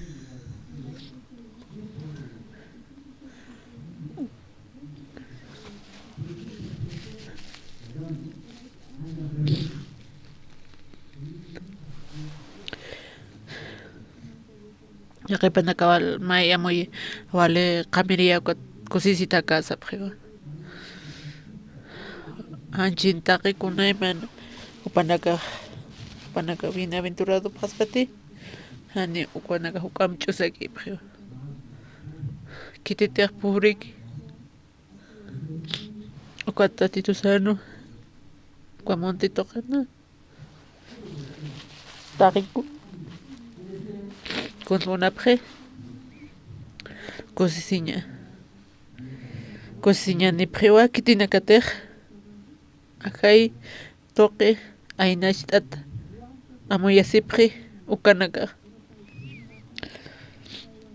Yaqhipanaka wal may amuy, wali qamiriya ukat kusisita aka sapxiwa. Janchin taqi kunayman jupanakax, jupanaka bienaventurado phaspati, jani ukanakax juk'amp ch'usakipxiwa. Khititix pubriki, ukat Tatitu sänwa, uka munti tuqina. Taqiku kunsa munapxi, kusisiña, kusisiñanipxiwa khitinakatix, ajay tuqi aynacht'at amuyasipxi ukanakax.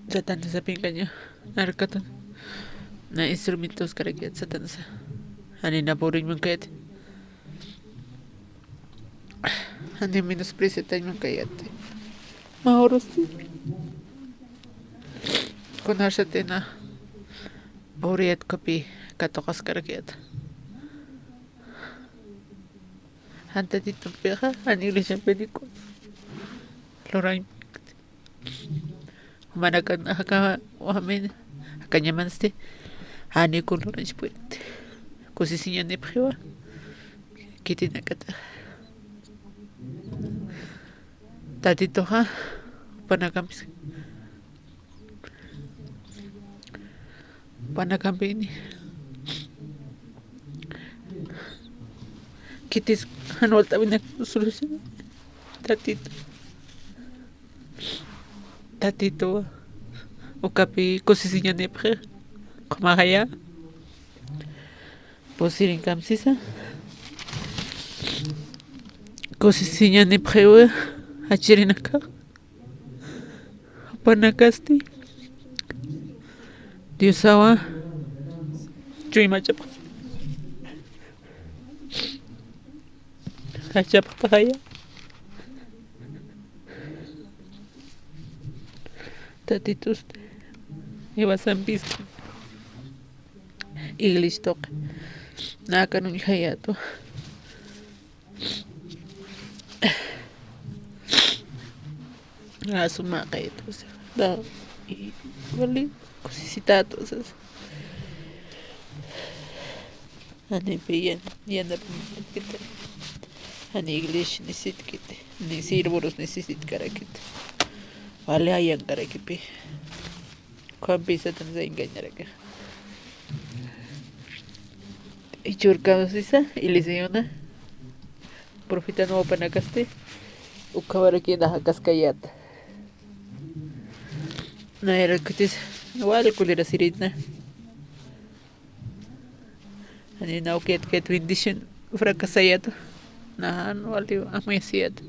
Satanasa pinkaña, narkatan, na instrumentos karakiyat Satanasa. Jani na puriñ munkayat. Jani menospreciatañ munkayat. Mä urusti. Kunarsatina puriyat kapi katuqaskarakiyat. Jan Tatitumpixa, jan iglesiampiniku lurañ. Jumanakan jaka, wamin, jakañamansti, jani kun lurañch purinti. Kusisiñanipxiwa, khitinakata. Tatituxa, jupanakampis. Jupanakampini. Khitis jan walt'äwinak solución. Tatitu. Tatitu. Ukapi kusisiñanipxi. Qhumaxaya. Pusirinkam sisa. Kusisiñanipxiwa. Jachirinaka. Jupanakasti Diosawa chuymachapxi. Jachapxtaxaya. Tatitusti jiwasampiski. Iglesia tuqi. Nakan uñjayätwa. Asumaqaytu, o sea, da, y, wali, kusisitatu, o sea, janipi yan, yanapimita, jani iglesia necesitkiti, ni sirvurus necesitkarakiti, wali ayankarakipï. Juanpi Satanasa engañaraki. Jichhürkam sisa, Eliseona, profetan wawanakasti, ukhamaraki nax jakaskayät. Nayaraktis, wal kulirasirïtna. Jani naw kit, kit bendición fracasayät. Nax jan wali amuyasiyät.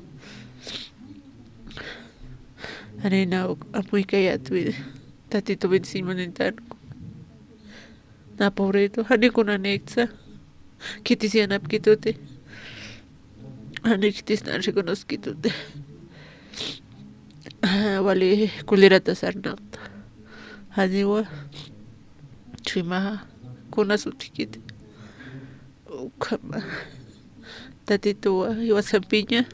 Jani naw amuykayät, wi-, Tatitu bendeciñ munitänku. Na pobretu, jani kunaniksa. Khitis yanapkituti. Jani khitis na reconoskituti. Wali kulirata sarnaqta. Janiwa. Chuyma, kunas utjkiti. Ukhama. Tatituwa, jiwasampiña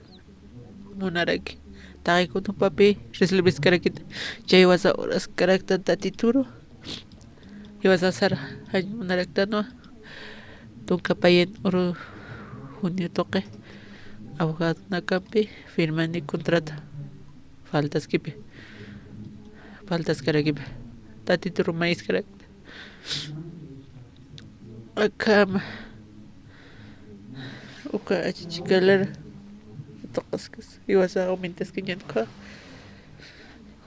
munaraki. Taqi kun jupapi recibiskarakiti. Chay jiwasa uraskaraktan Tatituru. Jiwasa sara, jañ munaraktanwa. Tunka payin uru junio tuqi. Abogadonakampi firmani contrato. Faltaskipi. Faltaskarakipi. Tatituru mayiskarakta. Akhama. Uka achichikalar. Tuqaskas. Jiwasa aumentaskiñan ukha.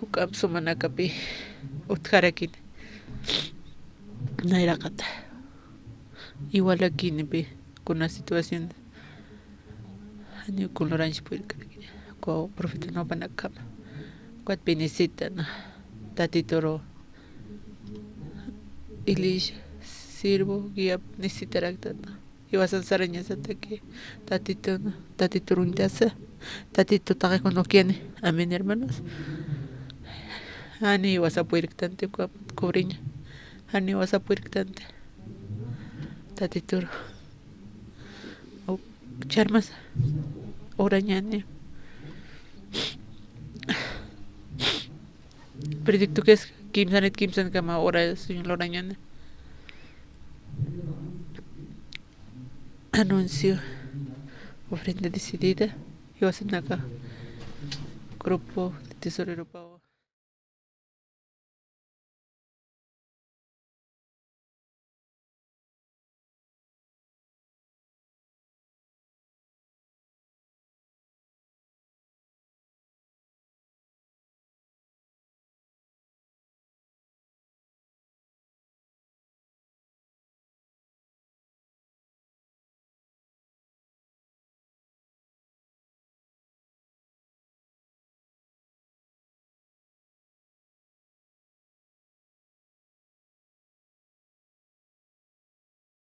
Juk'amp sumanakapi utjarakini. Nayraqata. Iwalakinipi. Kuna situación. Janiw kun lurañch purirkarakini. Uka profeta wawanakama. Ukat necesitan. Tatituru. Elisha, sirvo, guiap necesitaraktan. Jiwasan sarañasataki, Tatitun, Tatitur uñtasa, Tatitu taqi kun ukyani. Amén, hermanos. Jani jiwasa purirktanti, uka cubriña. Jani jiwasa purirktanti. Tatitur. Uk charmasa. Urañani. Proyecto que es kimsanit kimsankama ora suñlurañan. Anuncio. Ofrenda decidida. Jiwasanaka grupo de tesorero pawa.